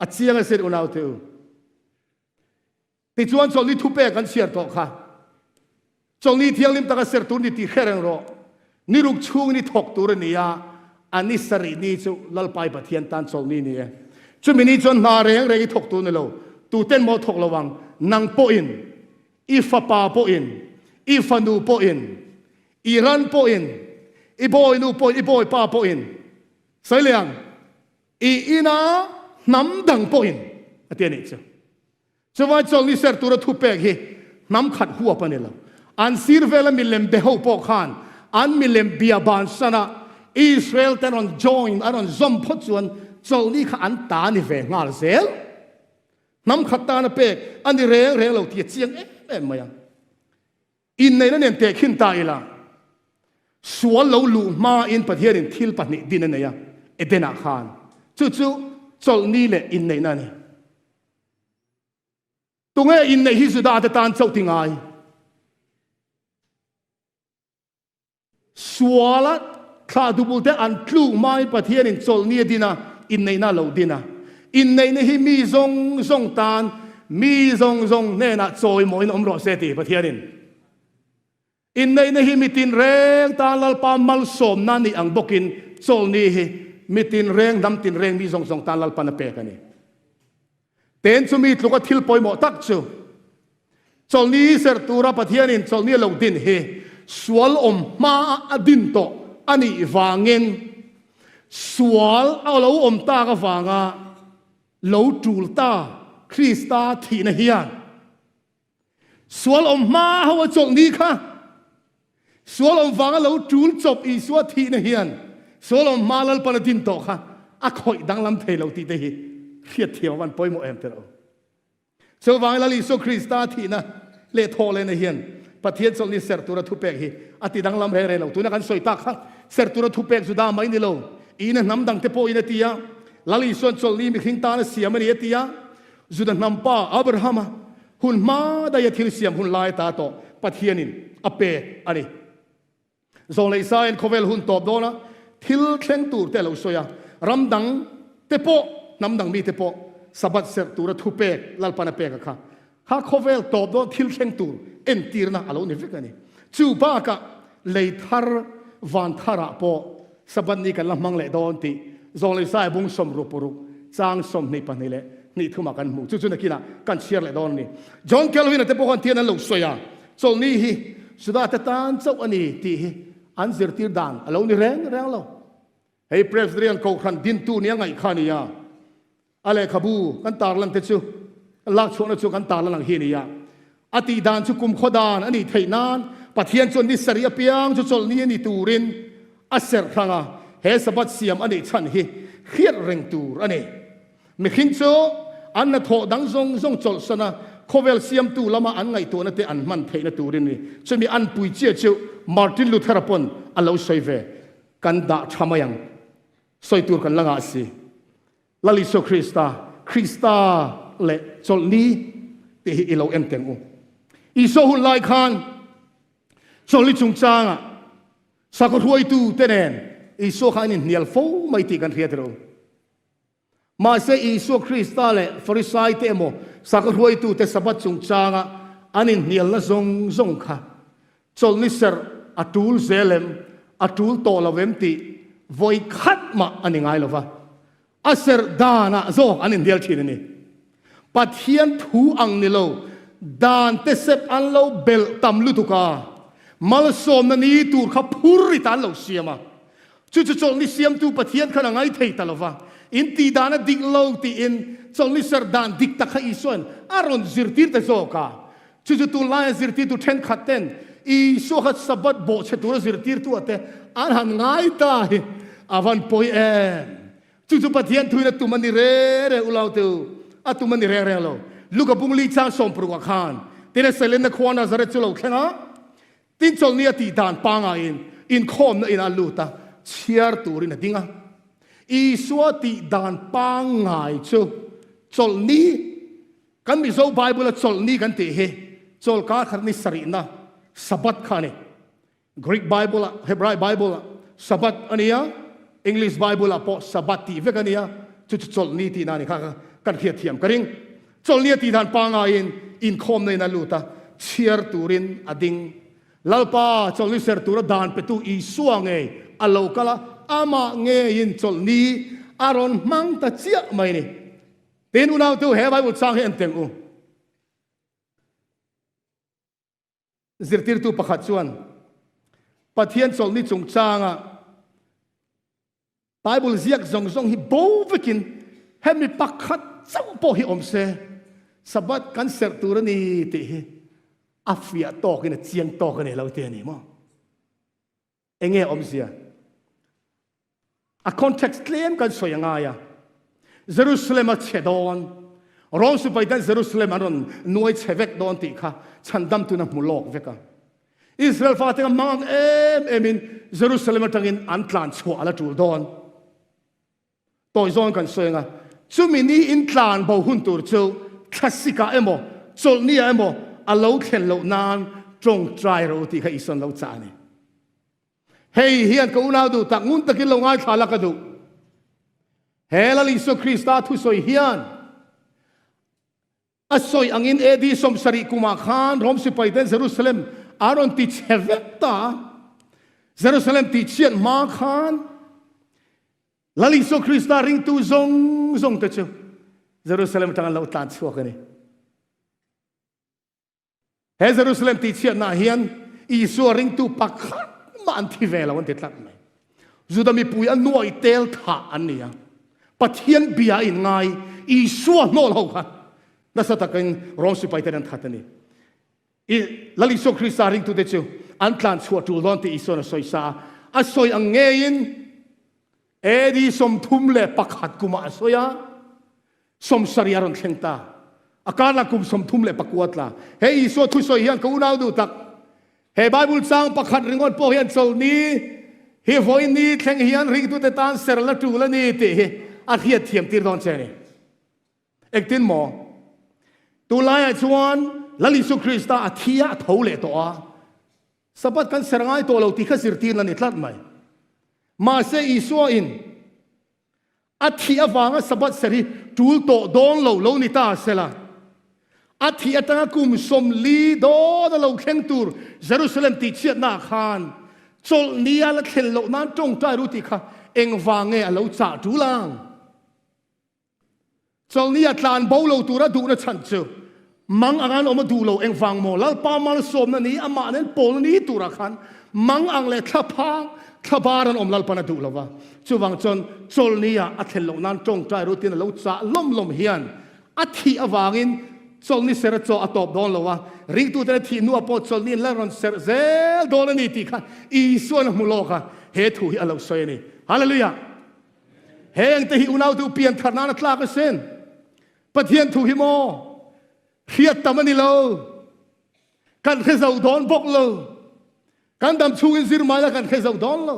A chiang asin unaute u. Tichuan chawlhni thupek an chhiar tawh kha. Chawlhni thianghlim taka ser tur ni tih hre reng rawh. Ni ruk chhungin i thawk tur a ni a, a ni sarih ni chu Lalpai Pathian tan chawlhni ni e. Chumi ni chuan hna reng reng i thawk tur ni lo. Tuten maw thawk lo ang? Nang pawhin, i fapa pawhin, i fanu pawhin, i ran pawhin, i bawinu pawhin, i bawipa pawhin, sawi leh ang, i ina hnam dang pawhin a ti a nih chu. Chuvai chawlhni ser tura thupek hi hnam khat huap a ni lo. An sir vela milem be ho pawh khan an milem bia bansana Israel te rawn join, an rawn zawm phawt chuan chawlhni kha an ta ni ve nghal zel. Hnam khat tana pek a ni reng reng lo tih a chiang em em mai a. Inneihna nen tehkhin ta ila, sual lo luh hmain Pathianin thil pahnih din a nei a, Edenah khan. Chu chu chawlhni leh inneihna a ni. Tunge inneih hi Juda te tan chauh ti ngai? Suala thlah dubul te an tluk hmain Pathianin chawlhni a din a, inneihna a lo din a. Inneihna hi mi zawng zawng tan, mi zawng zawng hnenah chawimawiin awm rawh se ti Pathianin. Inneihna hi mi tinreng tan Lalpa malsawmna a nih ang bawkin chawlhni hi mi tinreng, hnam tinreng, mi zawng zawng tan Lalpan a pek a ni. Ten chu mi tluka thil pawimawh tak chu chawlhni serh tura Pathianin chawlhni a lo din hi sual awm hmaa a din tawh a nih vangin sual a lo awm tak avanga lo tul ta Krista thihna hian Sual awm hma ho a chawlhni kha sual awm vanga lo tul chawp Isua thihna hian sual awm hma Lalpan a din tawh kha a khawih danglam thei lo tih te hi hriatthiam a van pawimawh em teh lo. Chuvangin Lal Isua Krista thihna leh thawhlehna hian Pathian chawlhni serh tura thupek hi a ti danglam reng reng lo. Tuna kan sawi tak kha serh tura thupek Juda mai ni lo, ina hnam dangte pawhin a ti a, Lal Isuan chawlhni mihring tan a siam a ni a ti a, Juda hnam pa Abrahama hun hma daia thil siam hun lai ta tawh Pathianin a pek a ni. Zawng leh Isaia'n khawvel hun tawp dawna thil thleng tur te a lo sawi a, ram dang te pawh, hnam dang mite pawh Sabbath serh tura thu pek Lalpan a pek a kha. Kha khawvel tawp dawn thil thleng tur entirna a lo ni vek a ni. Chu bakah lei thar van tharah pawh Sabbath ni kan la hmang leh dawn tih Zawng leh Isaiah bung 66 chang 22 leh hnih thumah kan hmu. Chu chu nakinah kan chhiar leh dawn a ni. John Calvin-a te pawh khan tian an lo sawi a, Chawlhni hi Juda te tan chauh a ni tih hi an zirtir dan a lo ni reng reng lo. Hei Presbyterian Kohhran dintu nia ngaih kha a ni a, a lehkhabu kan tarlan te chu, kan lak chhuahna chu kan tarlan ang hi a ni a. A tih dan chu kumkhaw dan a nih theih nan Pathian chuan ni sarih apiang chu chawlhni a ni turin a serh hrang a, he Sabbath siam a nih chhan hi hriat reng tur a ni. Mihring chu an hnathawh dang zawng zawng chawlhsan a, khawvel siamtu lama an ngaihtuahna te an hman theihna turin a ni. Chumi an pui chiah chu Martin Luther-a pawn a lo sawi ve. Kan dah tha mai ang. Sawi tur kan la ngah si. Lal Isua Krista, Krista leh chawlhni tih hi i lo en teng u. Isua hun lai khan chawlhni chungchangah sakhaw hruaitu te nen Isua kha an inhnial fo mai tih kan hria tiro. Mahse Isua Krista leh Farisai te emaw sakhaw hruaitu te Sabbath chungchanga an inhnialna zawng zawng kha chawlhni serh a tul zel em, a tul tawh lo em tih vawi khat mah a ni ngai lo va, a serh danah zawk an inhnial thin a ni. Pathian thu ang ni lo, dan te sep an lo belh tam lutuk a, malsawmna ni tur kha phur rit an lo siam a. Chu chu chawlhni siamtu Pathian khan a ngai thei ta lo va, in tih dan a dik lo tiin chawlhni serh dan dik tak kha Isuain a rawn zirtir ta zawk a. Chu chu tunlaia zirtirtu thenkhat ten Isua kha Sabbath bawhchhe tura zirtirtu te an han ngai ta hi a van pawi em! Chu chu Pathian thuin a tum a ni reng reng u lau te u, a tum a ni reng reng lo. Luka bung li chang sawmparukah khan tin a Sailenna khua Nazareth chu lo thleng a, Tin chawlhni a tih dan pangaiin inkhawmna inah a lut a, chhiar turin a ding a. Isua tih dan pangngai chu chawlhni, kan Mizo Bible-a chawlhni kan tih hi chawlhkar khat ni sarihna, Sabbath kha a ni. Greek Bible-ah, Hebrai Bible-ah Sabbath a ni a, English Bible-ah pawh Sabbath tih vek a ni a, chu chu chawlhni tihna a ni kha kan hriatthiam ka ring. Chawlhni a tih dan pangaiin inkhawmna in a lut a, chhiar turin a ding. Lalpa, chawlhni ser tura dan petu Isua ngei a lo kal a, amah ngeiin chawlhni a rawn hmang ta chiah mai ni. Tin, unautu, he Bible chang hi en teng u. Zirtirtu pakhat chuan Pathian chawlhni chungchanga Bible ziak zawng zawng hi bo vekin hemi pakhat chauh pawh hi awm se, Sabbath kan serh tur a ni tih hi a fiah tawkin a chiang tawk a ni lo ti a ni maw? Enge awmzia? A context tlem kan sawi a ngai a. Jerusalem a chhe dawn, Rome sipai ten Jerusalem an rawn nuai chhe vek dawn tih kha chhandamtun a hmu lawk vek a. Israel fate kha mang em emin Jerusalem atangin an tlan chhuah a la tul dawn. Tawi zawn kan sawi anga, chumi ni in tlan bo hun tur chu thlasikah emaw, chawlhniah emaw a lo thlen loh nan tawngtai ro tih kha Isuan lo chah a ni. Hei hian ka unau duh tak ngun takin lo ngaithla la ka duh. He Lal Isua Krista thusawi hian A sawi angin AD 70 kumah khan Rom sipai ten Jerusalem a rawn ti chhe vek ta a. Jerusalem tih chhiat hma khan Lal Isua Krista ringtu zawng zawng te chu Jerusalem atang an lo tlan chhuak a ni. He Jerusalem tihchhiatnaah hian Isua ringtu pakhat mah an thi ve lo an ti tlat mai. Juda mipui a nuai tel thah an ni a. Pathian bia in ngai Isua hnawl ho kha nasa takin Rom sipai ten an that a ni. I Lal Isua Krista ringtute chu an tlan chhuah tul dawn tih Isuan a sawi sa a. A sawi ang ngeiin AD 31 kumah a sawi a. 70 a rawn thleng ta. A karlah kum 34 tla. He Isua thusawi hian ka unau duh tak. He Bible chang pakhat ringawt pawh hian chawlhni hi vawiin thleng hian ringtute tan ser la tul a ni tih hi a hriat thiam tir dawn che a ni. Engtin maw? Tunlaiah chuan Lal Isua Krista a thi a, a tho leh tawh a. Sabbath kan ser ngai tawh lo tih kha zirtirna a ni tlat mai. Mahse Isua in A thih avanga Sabbath ser hi tul tawh dawn lo lo ni ta sela, a thih atanga kum 40 dawn a lo thleng tur Jerusalem tihchhiatnaah khan chawlhni a la thlen loh nan tawngtai ru tih kha engvang nge a lo chah tul ang? Chawlhni a tlan bo lo tura duhna chhan chu mang ang an awm a duh lo. Engvang maw? Lalpa malsawmna ni, amah nen pawlna ni turah khan mang ang leh thlaphang, thlabar an awm Lalpan a duh lo va. Chuvang chuan chawlhni ah a thlen loh nan tawngtai rutin a lo chah lawm lawm hian a thih avangin. Chawlhni ser a chaw a tawp dawn lo a, ringtuten a thih hnuah pawh chawlhni an la rawn serh zel dawn a ni tih kha Isua'n a hmu lawk a, he thu hi a lo sawi a ni. Hallelujah! Hengte hi unautu pian thar nan a tlak asin. Pathian thu hi maw hriat tam a ni lo, kan hre zo dawn bawk lo. Kan dam chhungin zir mai la kan hre zo dawn lo.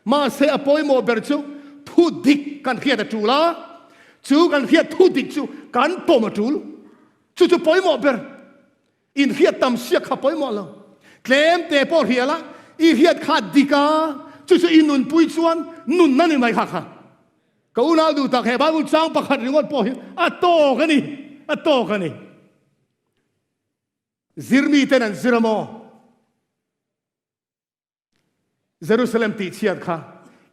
Mahse a pawimawh ber chu thu dik kan hriat a tul a, chu kan hriat thu dik chu kan pawm a tul. Chu chu pawimawh ber. In hriat tam siak kha pawimawh lo. Tlem te pawh hria la, i hriat kha dik a, chu chu i nunpui chuan nunna ni mai kha kha. Ka unau duh tak he Bible chang pakhat ringawt pawh hi a tawk a ni, a tawk a ni. Zirmi ten an zir a maw? Jerusalem tih chhiat kha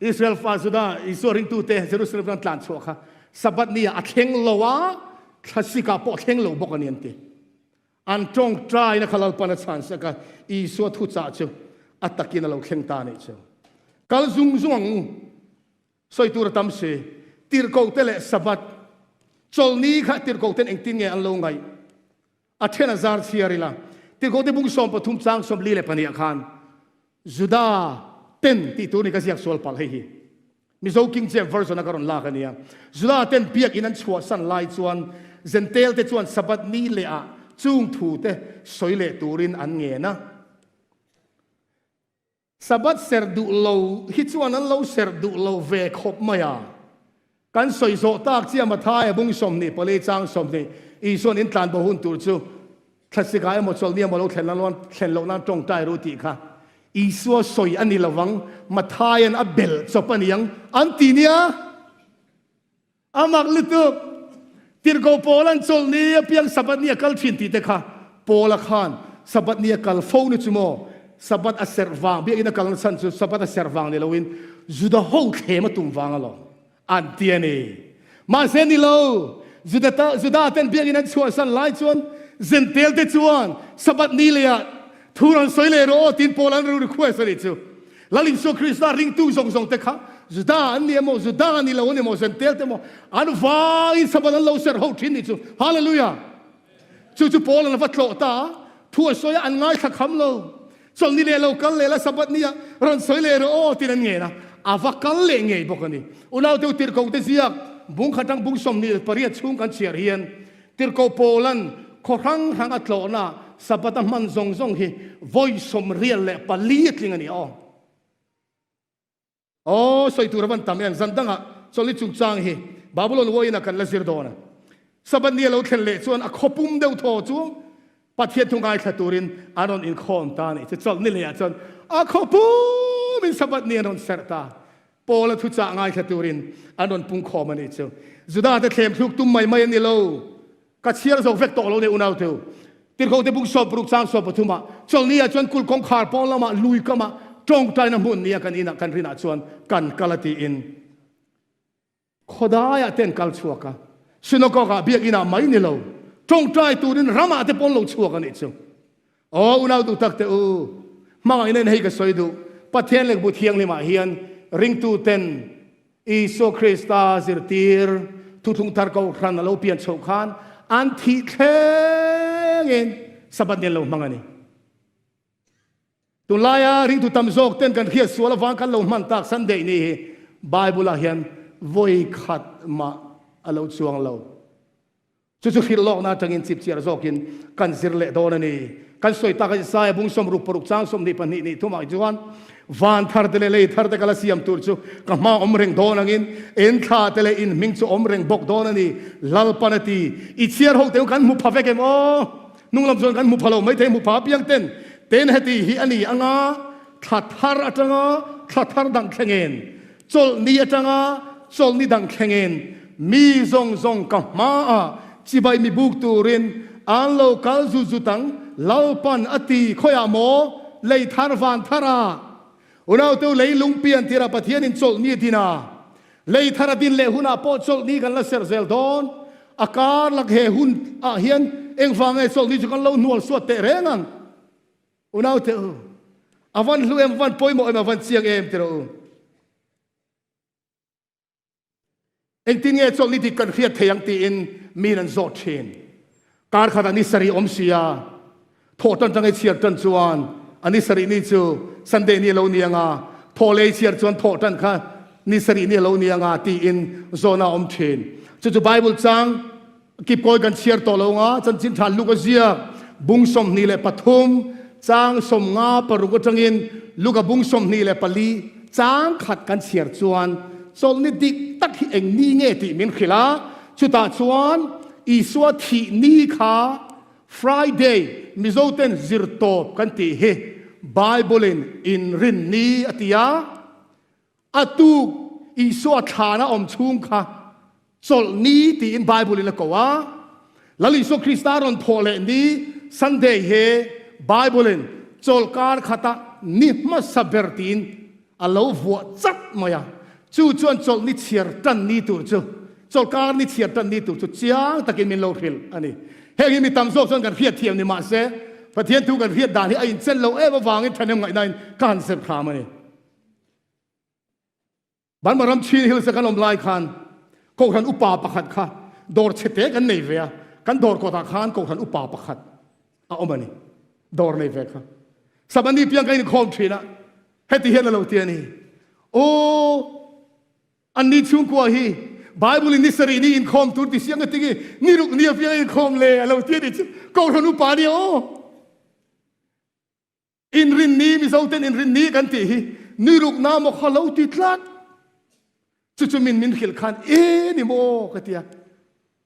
Israel fa Juda Isua ringtute Jerusalem ram tlan chhuah kha Sabbath ni ah a thleng lo a, thlasik ah pawh a thleng lo bawk a ni an ti. An tawngtaina kha Lalpan a chhan sak a, Isua thuchah chu a takin a lo thleng ta a nih chu. Kal zung zung ang u. Sawi tur a tam si. Tirhkohte leh Sabbath chawlhni kha tirhkohten engtin nge an lo ngaih? A then a zar chhiar ila, Tirhkohte bung 13 chang 42 khan Juda ten tih tur ni ka ziak sual palh hei hi. Mizo King James Version a ka rawn lak a nia. Juda ten biak in an chhuahsan lai chuan Jentail te chuan Sabbath ni leh ah chung thu te sawi leh turin an ngen a. Sabbath serh duh lo hi chuan an lo serh duh lo ve khawp mai a. Kan sawi zawh tak chiah Mathaia bung 24 chang 20 Isua'n in tlanbo hun tur chu thlasika emaw chawlhni emaw lo thlen nan thlen loh nan tawngtai ru tih kha Isua sawi a ni lovang Mathaia'n a belh chawp a niang an ti nia. A mak lutuk! Tirhkoh Paula'n chawlhni apiang Sabbath ni a kal thin tih te kha Paula khan Sabbath ni a kal fo ni chu maw? Sabbath a serh vang, biakinn a kalna chhan chu Sabbath a serh vang ni loin Juda ho thlem a tum vang alawm an ti a ni. Mahse ni lo, Juda Juda ten biakinn an chhuahsan lai chuan Jentail te chuan Sabbath ni lehah thu rawn sawi leh rawh aw tiin Paula an ro request a nih chu. Lal Isua Krista ringtu zawng zawng te kha Juda an ni emaw, Juda ni lo an emaw, Jentail te emaw, an vangin Sabbath an lo serh ho thin ni chu. Hallelujah! Chu chu Paul an va tlawh ta a, thu a sawi a, an ngaithla kham lo. Chawlhni leh lo kal leh la Sabbath ni ah rawn sawi leh rawh aw tiin an ngen a, a va kal leh ngei bawk a ni. Unaute u tirhkoh te ziak bung khat atang bung 28 chhung kan chhiar hian Tirhkoh Paula'n khaw hrang hrang a tlawhna Sabbath a hman zawng zawng hi vawi 84 a tling a ni aw. Aw, sawi tur a van tam em, zan dangah chawlhni chungchang hi Babulon uain a kan la zir dawn a. Sabbath ni a lo thlen leh chuan a khawpum deuh thaw chu Pathian thu ngaithla turin an rawn inkhawm ta a nih chu. Chawlhni lehah chuan a khawpumin Sabbath ni an rawn serh ta. Paula thuchah ngaithla turin an rawn pungkhawm a nih chu. Juda-te thlem thluk tum mai mai a ni lo. Ka chhiar zo vek tawh lo nia unauteu. Tirhkohte bung 60 chang 13 ah chawlhni ah chuan kulh kawngkhar pawn lamah lui kamah tawngtaina hmun nia kan inah kan rinah chuan kan kal a tiin Khawdaiah te an kal chhuak a, synagogue-ah biakinah mai ni lo, tawngtai turin ramah te pawn lo chhuak a nih chu. Aw unau duh tak te u, hmangaihna in hei ka sawi duh, Pathian lehkhabu thianghlimah hian ringtu ten Isua Krista zirtir thuthlung thar kohhran a lo pian chhoh khan an thih thlengin Sabbath ni an lo hmang a ni. Tunlaia ringtu tam zawk ten kan hriat sual avang kan lo hman tak Sunday ni hi Bible ah hian vawi khat mah a lo chuang lo. Chu chu hrilh lawkna atangin chipchiar zawkin kan zir leh dawn a ni. Kan sawi tak a Isaiah bung 66 chang 22 ni thumah chuan van thar te leh lei thar te ka la siam tur chu ka hma awm reng dawn angin en thla te leh in hming chu awm reng bawk dawn a ni Lalpan a ti. I chhiar ho teu kan hmu pha vek em aw? Hnung lam chuan kan hmu pha lo maithei hmu pha apiang ten ten heti hi a ni anga thla thar atanga thla thar dang thlengin chawlhni atanga chawlhni dang thlengin mi zawng zawng ka hmaah chibai mi buk turin an lo kal zut zut ang Lalpan a ti khawiah maw lei thar van thar ah Unauteu lei lungpian tirah Pathianin chawlhni a din a, lei thar a din leh hunah pawh chawlhni kan la serh zel dawn. A kar lak he hun ah hian engvang nge chawlhni chu kan lo hnual suat teh reng ang? Unauteu, a van hlu em, a van pawimawh em, a van chiang em ti rawh u. Engtin nge chawlhni dik kan hriat thei ang tiin miin an zawt thin. Kar khatah ni sarih awm sia, thawh tan tang i chhiar tan chuan a ni sarih ni chu Sunday ni a lo ni anga, thawh leh i chhiar chuan thawh tan kha ni sarih ni a lo ni anga tiin zawhna a awm thin. Chu chu Bible chang kipkawi kan chhiar tawh lo anga chanchin tha Luka ziak bung 23 chang 56 atangin Luka bung 24 chang khat kan chhiar chuan chawlhni dik tak hi eng ni nge tih min hrilh a, chutah chuan Isua thih ni kha Friday Mizo ten zir tawp kan tih hi Bible in inrin ni a ti a, a tuk Isua thlana awm chhung kha chawlh ni tiin Bible in a ko a, Lal Isua Krista rawn thawh leh ni Sunday hi Bible in chawlhkar khata ni hmasa ber tiin A lo vuah chat mai a, chu chuan chawlh ni chhiar tan ni tur chu, chawlhkar ni chhiar tan ni tur chu chiang takin min lo hrilh a ni. Heng hi mi tam zawk chuan kan hriat thiam ni mah se, Pathian thu kan hriat dan hi a inchen lo em avangin thahnem ngaihnain ka han zep hram a ni. Burma ram Chin Hills a kan awm lai khan Kohhran upa pakhat kha dawr chhete kan nei ve a, kan dawr kawtah khan Kohhran upa pakhat a awm a ni, dawr nei ve kha. Sabani piang ka inkhawm thin a, heti hian a lo ti a ni, Aw, anni chhungkua hi Bible in ni sarih ni inkhawm tur ti siang a tingi, ni ruk ni apiang a inkhawm le a lo ti a ni chu, Kohhran upa nia aw. Inrinni, Mizo ten inrinni kan tih hi ni rukna maw kha lo ti tlat. Chu chu min min hrilh khan e ni maw ka tia.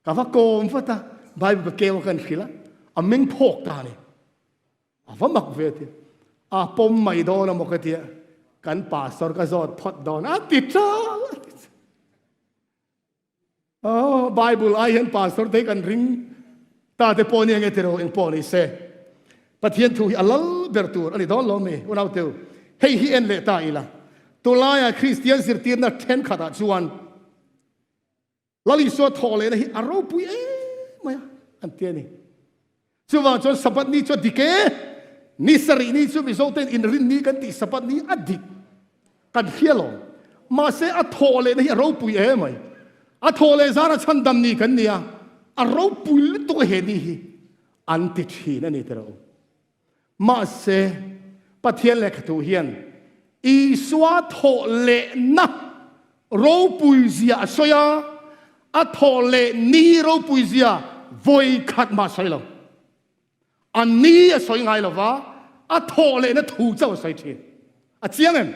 Ka va kawm vat a, Bible ka keu a kan hrilh a, a meng phawk ta ni. A va mak ve tia. A pawm mai dawn a maw ka tia. Kan pastor ka zawt phawt dawn a ti ṭal a ti. Oh, Bible ai hian pastor te kan ring ta te pawh ni ange tiro eng pawh ni se. Pathian thu hi a lal ber tur ani dawn lo mi unau teu. Hei hi en leh ta ila. Tunlaia Kristian zirtirna thenkhatah chuan Lal Isua thawh lehna hi a ropui em mai a an ti a ni. Chuvang chuan Sabbath ni chu a dik e, ni sarih ni chu Mizo ten inrin ni kan tih Sabbath ni a dik kan hria lo. Mahse a thawh lehna hi a ropui e mai. A thawh leh zara chhandam ni kan nia, a ropui lutuk a he ni hi an ti thin a ni tiraw. Mahse, Pathian lehkhathu hian Isua thawh lehna ropui zia a sawi a, a thawh leh ni ropui zia vawi khat mah a sawi lo. A ni a sawi ngai lo va, a thawh lehna thu chauh a sawi thin. A chiang em?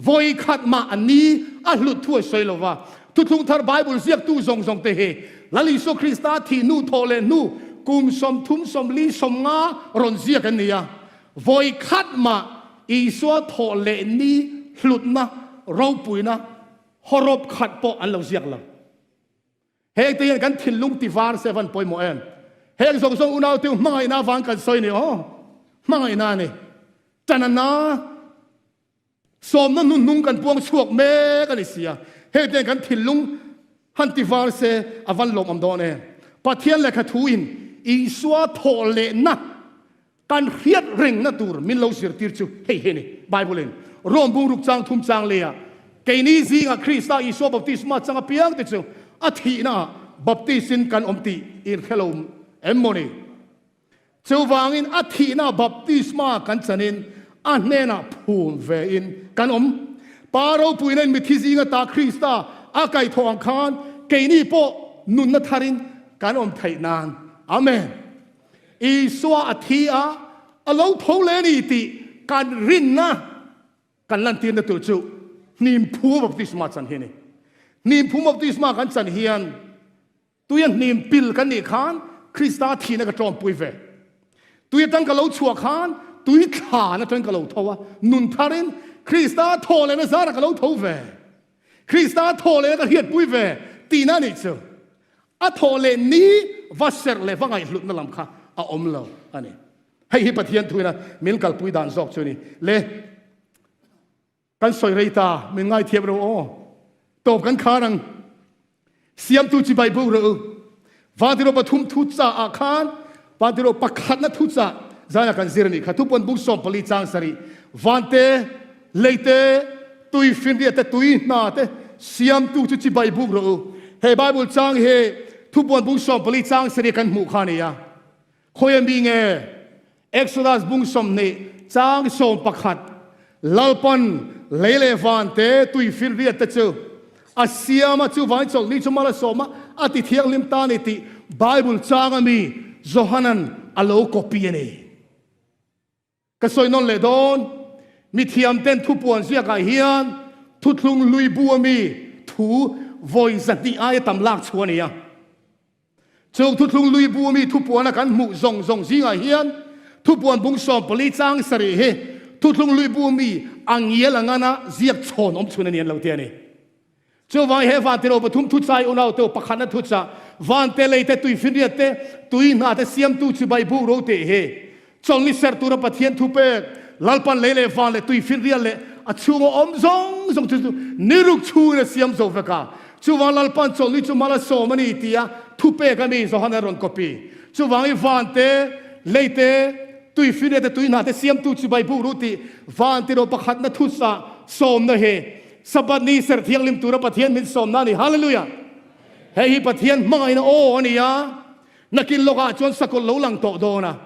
Vawi khat mah a ni a hlut thu a sawi lo va. Thuthlung thar Bible ziaktu zawng zawng te hi Lal Isua Krista thih hnu thawh leh hnu kum 30, 40, 50 rawn ziak an ni a. Vawi khat mah Isua thawh leh ni hlutna ropuina hawrawp khat pawh an lo ziak lo. Heng te hian kan thinlung ti var se van pawimawh em? Heng zawng zawng unau te hmangaihna avang kan sawi ni aw. Hmangaihna a ni. Tanana sawmna hnuhnung kan puang chhuak mek a ni sia. Heng te hian kan thinlung han ti var se a van lawmawm dawn em? Pathian lehkha thu in Isua thawh lehna Kan hriat rengna tur min lo zirtir chu hei hi a ni, Bible in Rom bungruk chang thum chang leiah, Keini zingah Krista Isua baptisma chang apiang te chu a thihnaah baptis-in kan awm tih in hre lo em maw ni? Chuvangin a thihnaah baptisma kan chanin a hnenah phum ve in kan awm. Pa ropuina in mithi zinga ta Krista a kaihthawh ang khan keini pawh nunna tharin kan awm theih nan. Amen. Isua a thi a, a lo tho leh a ni tih kan rinna kan lantirna tur chu hnimphum baptisma chan hi a ni. Hnimphum baptisma kan chan hian tuia hnim pil kan nih khan Krista thihna ka tawmpui ve. Tui atang ka lo chhuah khan tui thlan atang ka lo tho a, nun tharin Krista thaw lehna zarah ka lo tho ve. Krista thaw lehna ka hriatpui ve tihna a nih chu. A thawh leh ni va serh leh va ngaihhlutna lam kha a awm lo a ni. Hei hi Pathian thuina min kalpui dan zawk chu a ni. Le, kan sawi rei ta, min ngaithiam ro aw. Tawp kan khar ang. Siamtu chibai buk rawh u. Vantiro pathum thu cha ah khan Vantiro pakhatna thu cha zana kan zir a nih kha. Thupuan bung 14 chang sarih. Vante, leite, tui finriat te, tui hna te siamtu chu chibai buk rawh u. He Bible chang hi. Thupuan bung 14 chang sarih kan hmuh kha a ni a. Khawi a mi nge? Exodus bung 20 chang 11 Lalpan lei leh van te tui firriat te chu a siam a, chuvangin chawlhni chu mal a sawm a, a ti thianghlim ta a ni tih Bible chang a mi Johanan a lo copy a ni. Ka sawi nawn leh dawn, mithiam ten thupuan ziakah hian thuthlung lui bu a mi thu vawi 200 aia tam lak chhuah a ni a. Chung thuthlung lui bu a mi thupuana kan hmuh zawng zawng zingah hian thupuan bung 14 chang sarih hi thuthlung lui bu a mi a ngial angana ziak chhawn awm chhun a ni an lo ti a ni. Chuvang he van tilo pathum thuchai unau te pakhatna thuchah van te lei te tuifinriat te tui hna te siamtu chibai buk ro tih hi chawlhni serh tura Pathian thu pek Lalpan lei leh van leh tuifinriat leh a chhunga awm zawng zawng chu ni ruk chhungin a siam zo vek a. Chuvang Lalpan chawlhni chu mal a sawm a ni tia thu pek a mi Johana rawn copy. Chuvang i van te lei te tuifinriat te tui hna te siamtu chibai buk ro tih van tilo pakhatna thuchah sawmna hi Sabbath ni serh thianghlim tura Pathian min sawmna a ni. Hallelujah! Hei hi Pathian hmangaihna aw a ni a, nakin lawkah chuan sakawlh lo lang tawh dawn a.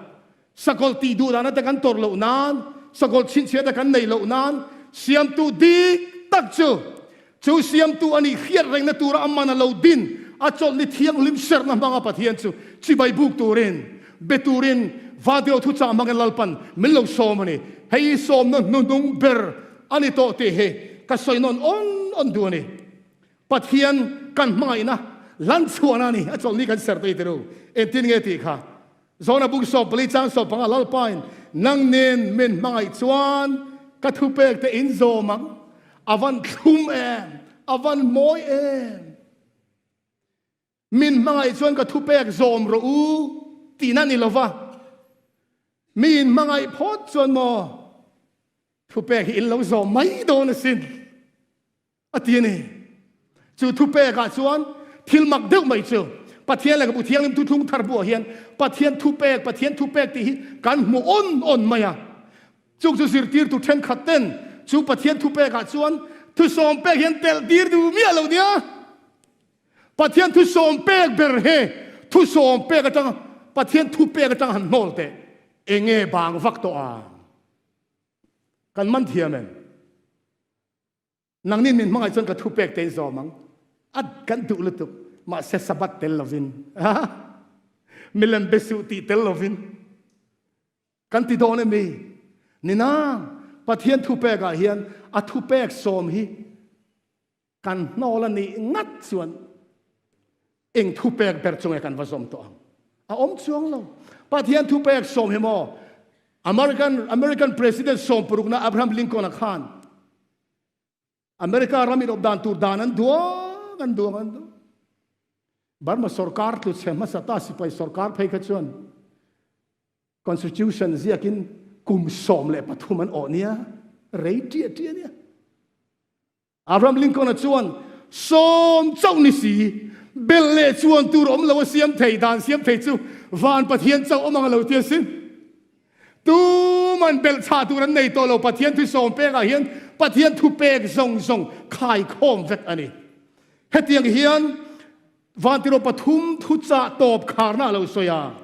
Sakawlh tih duh dana te kan tawrh loh nan, sakawlh chhinchhiahna kan neih loh nan, siamtu dik tak chu, chu siamtu a nih hriat rengna tura a man a lo din, a chawlh ni thianghlim serhna hmanga Pathian chu chibai buk turin, be turin Vantirho thuchah hmangin Lalpan min lo sawm a ni. Hei hi sawmna hnuhnung ber A ni tawh tih hi ka sawi nawn awn awn duh a ni. Pathian kan hmangaihna lan chhuahna a ni. A chawlhni kan serh tawh i tiru. Engtin nge tih kha? Zawna bung 14 chang 15 Lalpain nang nen min hmangaih chuan ka thupek te in zawm ang. A van thlum em! A van mawi em! Min hmangaih chuan ka thupek zawm rawh u tihna ni lova, mi in hmangaih phawt chuan maw thupek hi in lo zawm mai dawn asin a ti a ni. Chu thupekah chuan thil mak deuh mai chu Pathian lehkhabu Thianghlim Thuthlung Thar buah hian Pathian thupek, Pathian thupek tih hi kan hmu awn awn mai a. Chung chu zirtirtu thenkhat ten chu Pathian thupekah chuan thusawm pek hian telh tir duh miah lo nia. Pathian thu sawm pek ber he thu sawm pek atang Pathian thu pek atang han hnawl teh enge bang vak tawh ang kan man thiam em nangnin min hmangaih chuan ka thu pek te in zawm ang a kan duh lutuk mahse sabat tel lovin milem be suh tih tel lovin kan ti dawn emi nina Pathian thu pek ah hian a thu pek sawm hi Kan hnawl a nih ngat chuan eng thupek ber chu nge kan va zawm tawh ang? A awm chuang lo. Pathian thupek sawm hi maw American American President sawm parukna Abraham Lincoln a khan America ram in awp dan tur dan an duang an duang an duang. Burma sorkar tlu chhe hmasa ta sipai sorkar phei kha chuan Constitution ziakin kum 13 an awh nia rei ṭiah ṭiah nia. Abraham Lincoln-a chuan, Sawm chauh ni si, belh leh chuan tur awm lo a siam thei, dan siam thei chu van Pathian chauh awm ang a lo ti asin. Tuman belh chhah tur an nei tawh lo, Pathian thu sawm pekah hian Pathian thu pek zawng zawng khaikhawm vek a ni. Hetiang hian Vantiraw pathum thuchah tawp kharna a lo sawi a.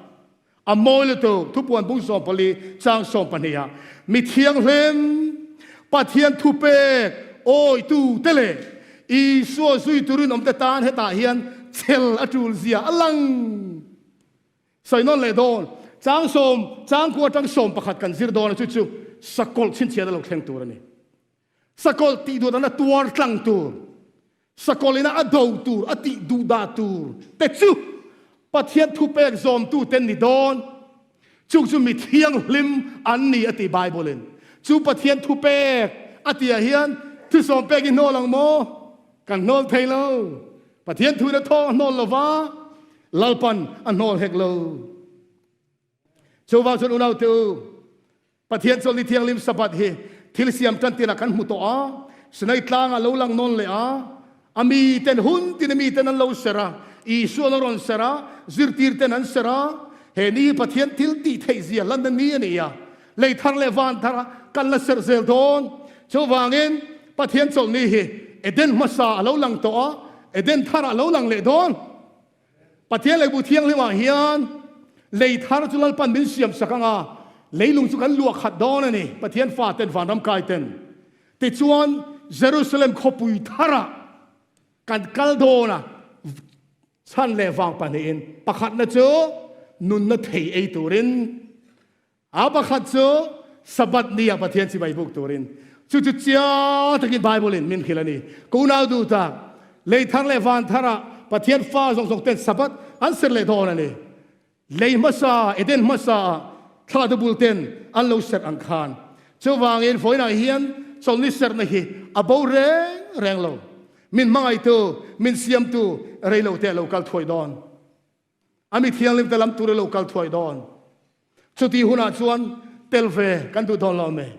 A mawi lutuk, thupuan bung 14 chang 12 ah, Mi thianghlim, Pathian thupek awitu te leh Isua zui turin awmte tan hetah hian chel a tul zia a lang. Sawi nawn leh dawn, chang sawm, chang kua atang 11 kan zir dawn a, chu chu sakawlh chhinchhiahna lo thleng tur a ni. Sakawlh tih duh dana tuar tlang tur, sakawlh ina a do tur, a tih duh dah tur te chu Pathian thupek zawmtu te ni dawn. Chung chu mi thianghlim an ni a ti Bible in. Chu Pathian thupek a tihah hian thusawm pek i hnawl ang maw? Kan hnawl thei lo. Pathian thu in a thaw a hnawl lo va, Lalpan a hnawl hek lo. Chuvang chuan unaute u, Pathian Chawlhni Thianghlim Sabbath hi thil siam tan tirah kan hmu tawh a, Sinai tlangah lo lang nawn leh a, a miten hun tin a miten an lo serh a, Isua an rawn serh a, zirtirten an serh a, he ni hi Pathian thil tih theih zia lanna ni a ni a, lei thar leh van thar a kan la serh zel dawn. Chuvangin Pathian Chawlhni hi Eden hmasa a lo lang tawh a, Eden tharah a lo lang leh dawn. Pathian Lehkhabu Thianghlimah hian lei thar chu Lalpan min siam sak ang a, leilung chu kan luah khat dawn a ni, Pathian faten vanram kaiten. Tichuan, Jerusalem khawpui tharah kan kal dawn a, chhan leh vang pahnihin, pakhatna chu nunna thei ei turin, A pakhat chu Sabbath ni ah Pathian chibai buk turin chu chu chiang takin Bible in min hrilh a ni. Ka unau duh tak, lei thar leh van thar ah Pathian fa zawng zawng ten Sabbath an ser leh dawn a ni. Lei hmasa, Eden hmasa ah thla dubul ten an lo serh ang khan. Chuvangin vawiinah hian chawlhni serhna hi a bo reng reng lo. Min hmangaihtu, min siamtu rei lo te a lo kal thuai dawn. A mi thianghlim te lam tur i lo kal thuai dawn. Chuti hunah chuan tel ve kan duh dawn lo mai.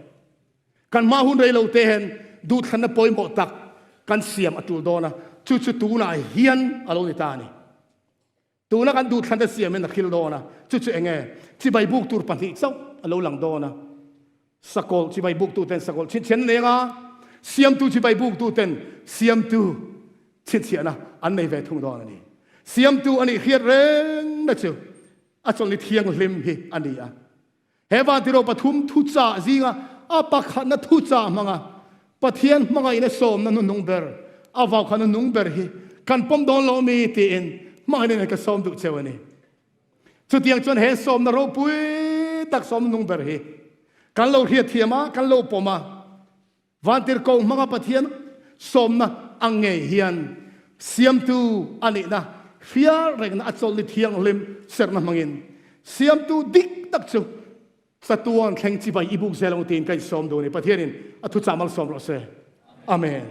Kan hma hun rei lo te hian duhthlanna pawimawh tak kan siam a tul dawn a, chu chu tunah hian a lo ni ta a ni. Tuna kan duhthlanna siamin a hril dawn a, chu chu enge chibai buk tur pahnih chauh a lo lang dawn a. Sakawlh chibai buktu ten sakawlh chhinchhiahna nei anga, siamtu chibai buktu ten siamtu chhinchhiahna an nei ve thung dawn a ni. Siamtu a nih hriat rengna chu a chawlhni thianghlim hi a ni a. He vantiro pathum thuchah zinga a pakhatna thuchah hmanga Pathian hmangaihna sawmna hnuhnung ber, a vaukhana nung ber hi kan pawm dawn lo mi tiin hmangaihna nen ka sawm duh cheu a ni. Chutiang chuan he sawmna ropui tak sawm nung ber hi kan lo hriatthiam a, kan lo pawm a. Vantirhkoh hmanga Pathian sawmna ang ngei hian Siamtu a nihna hrial rengna a chawlhni thianghlim serhna hmangin Siamtu dik tak chu chatuan thleng chibai i buk zel ang tiin ka insawm duh a ni. Pathianin a thuchah malsawm rawh se. Amen.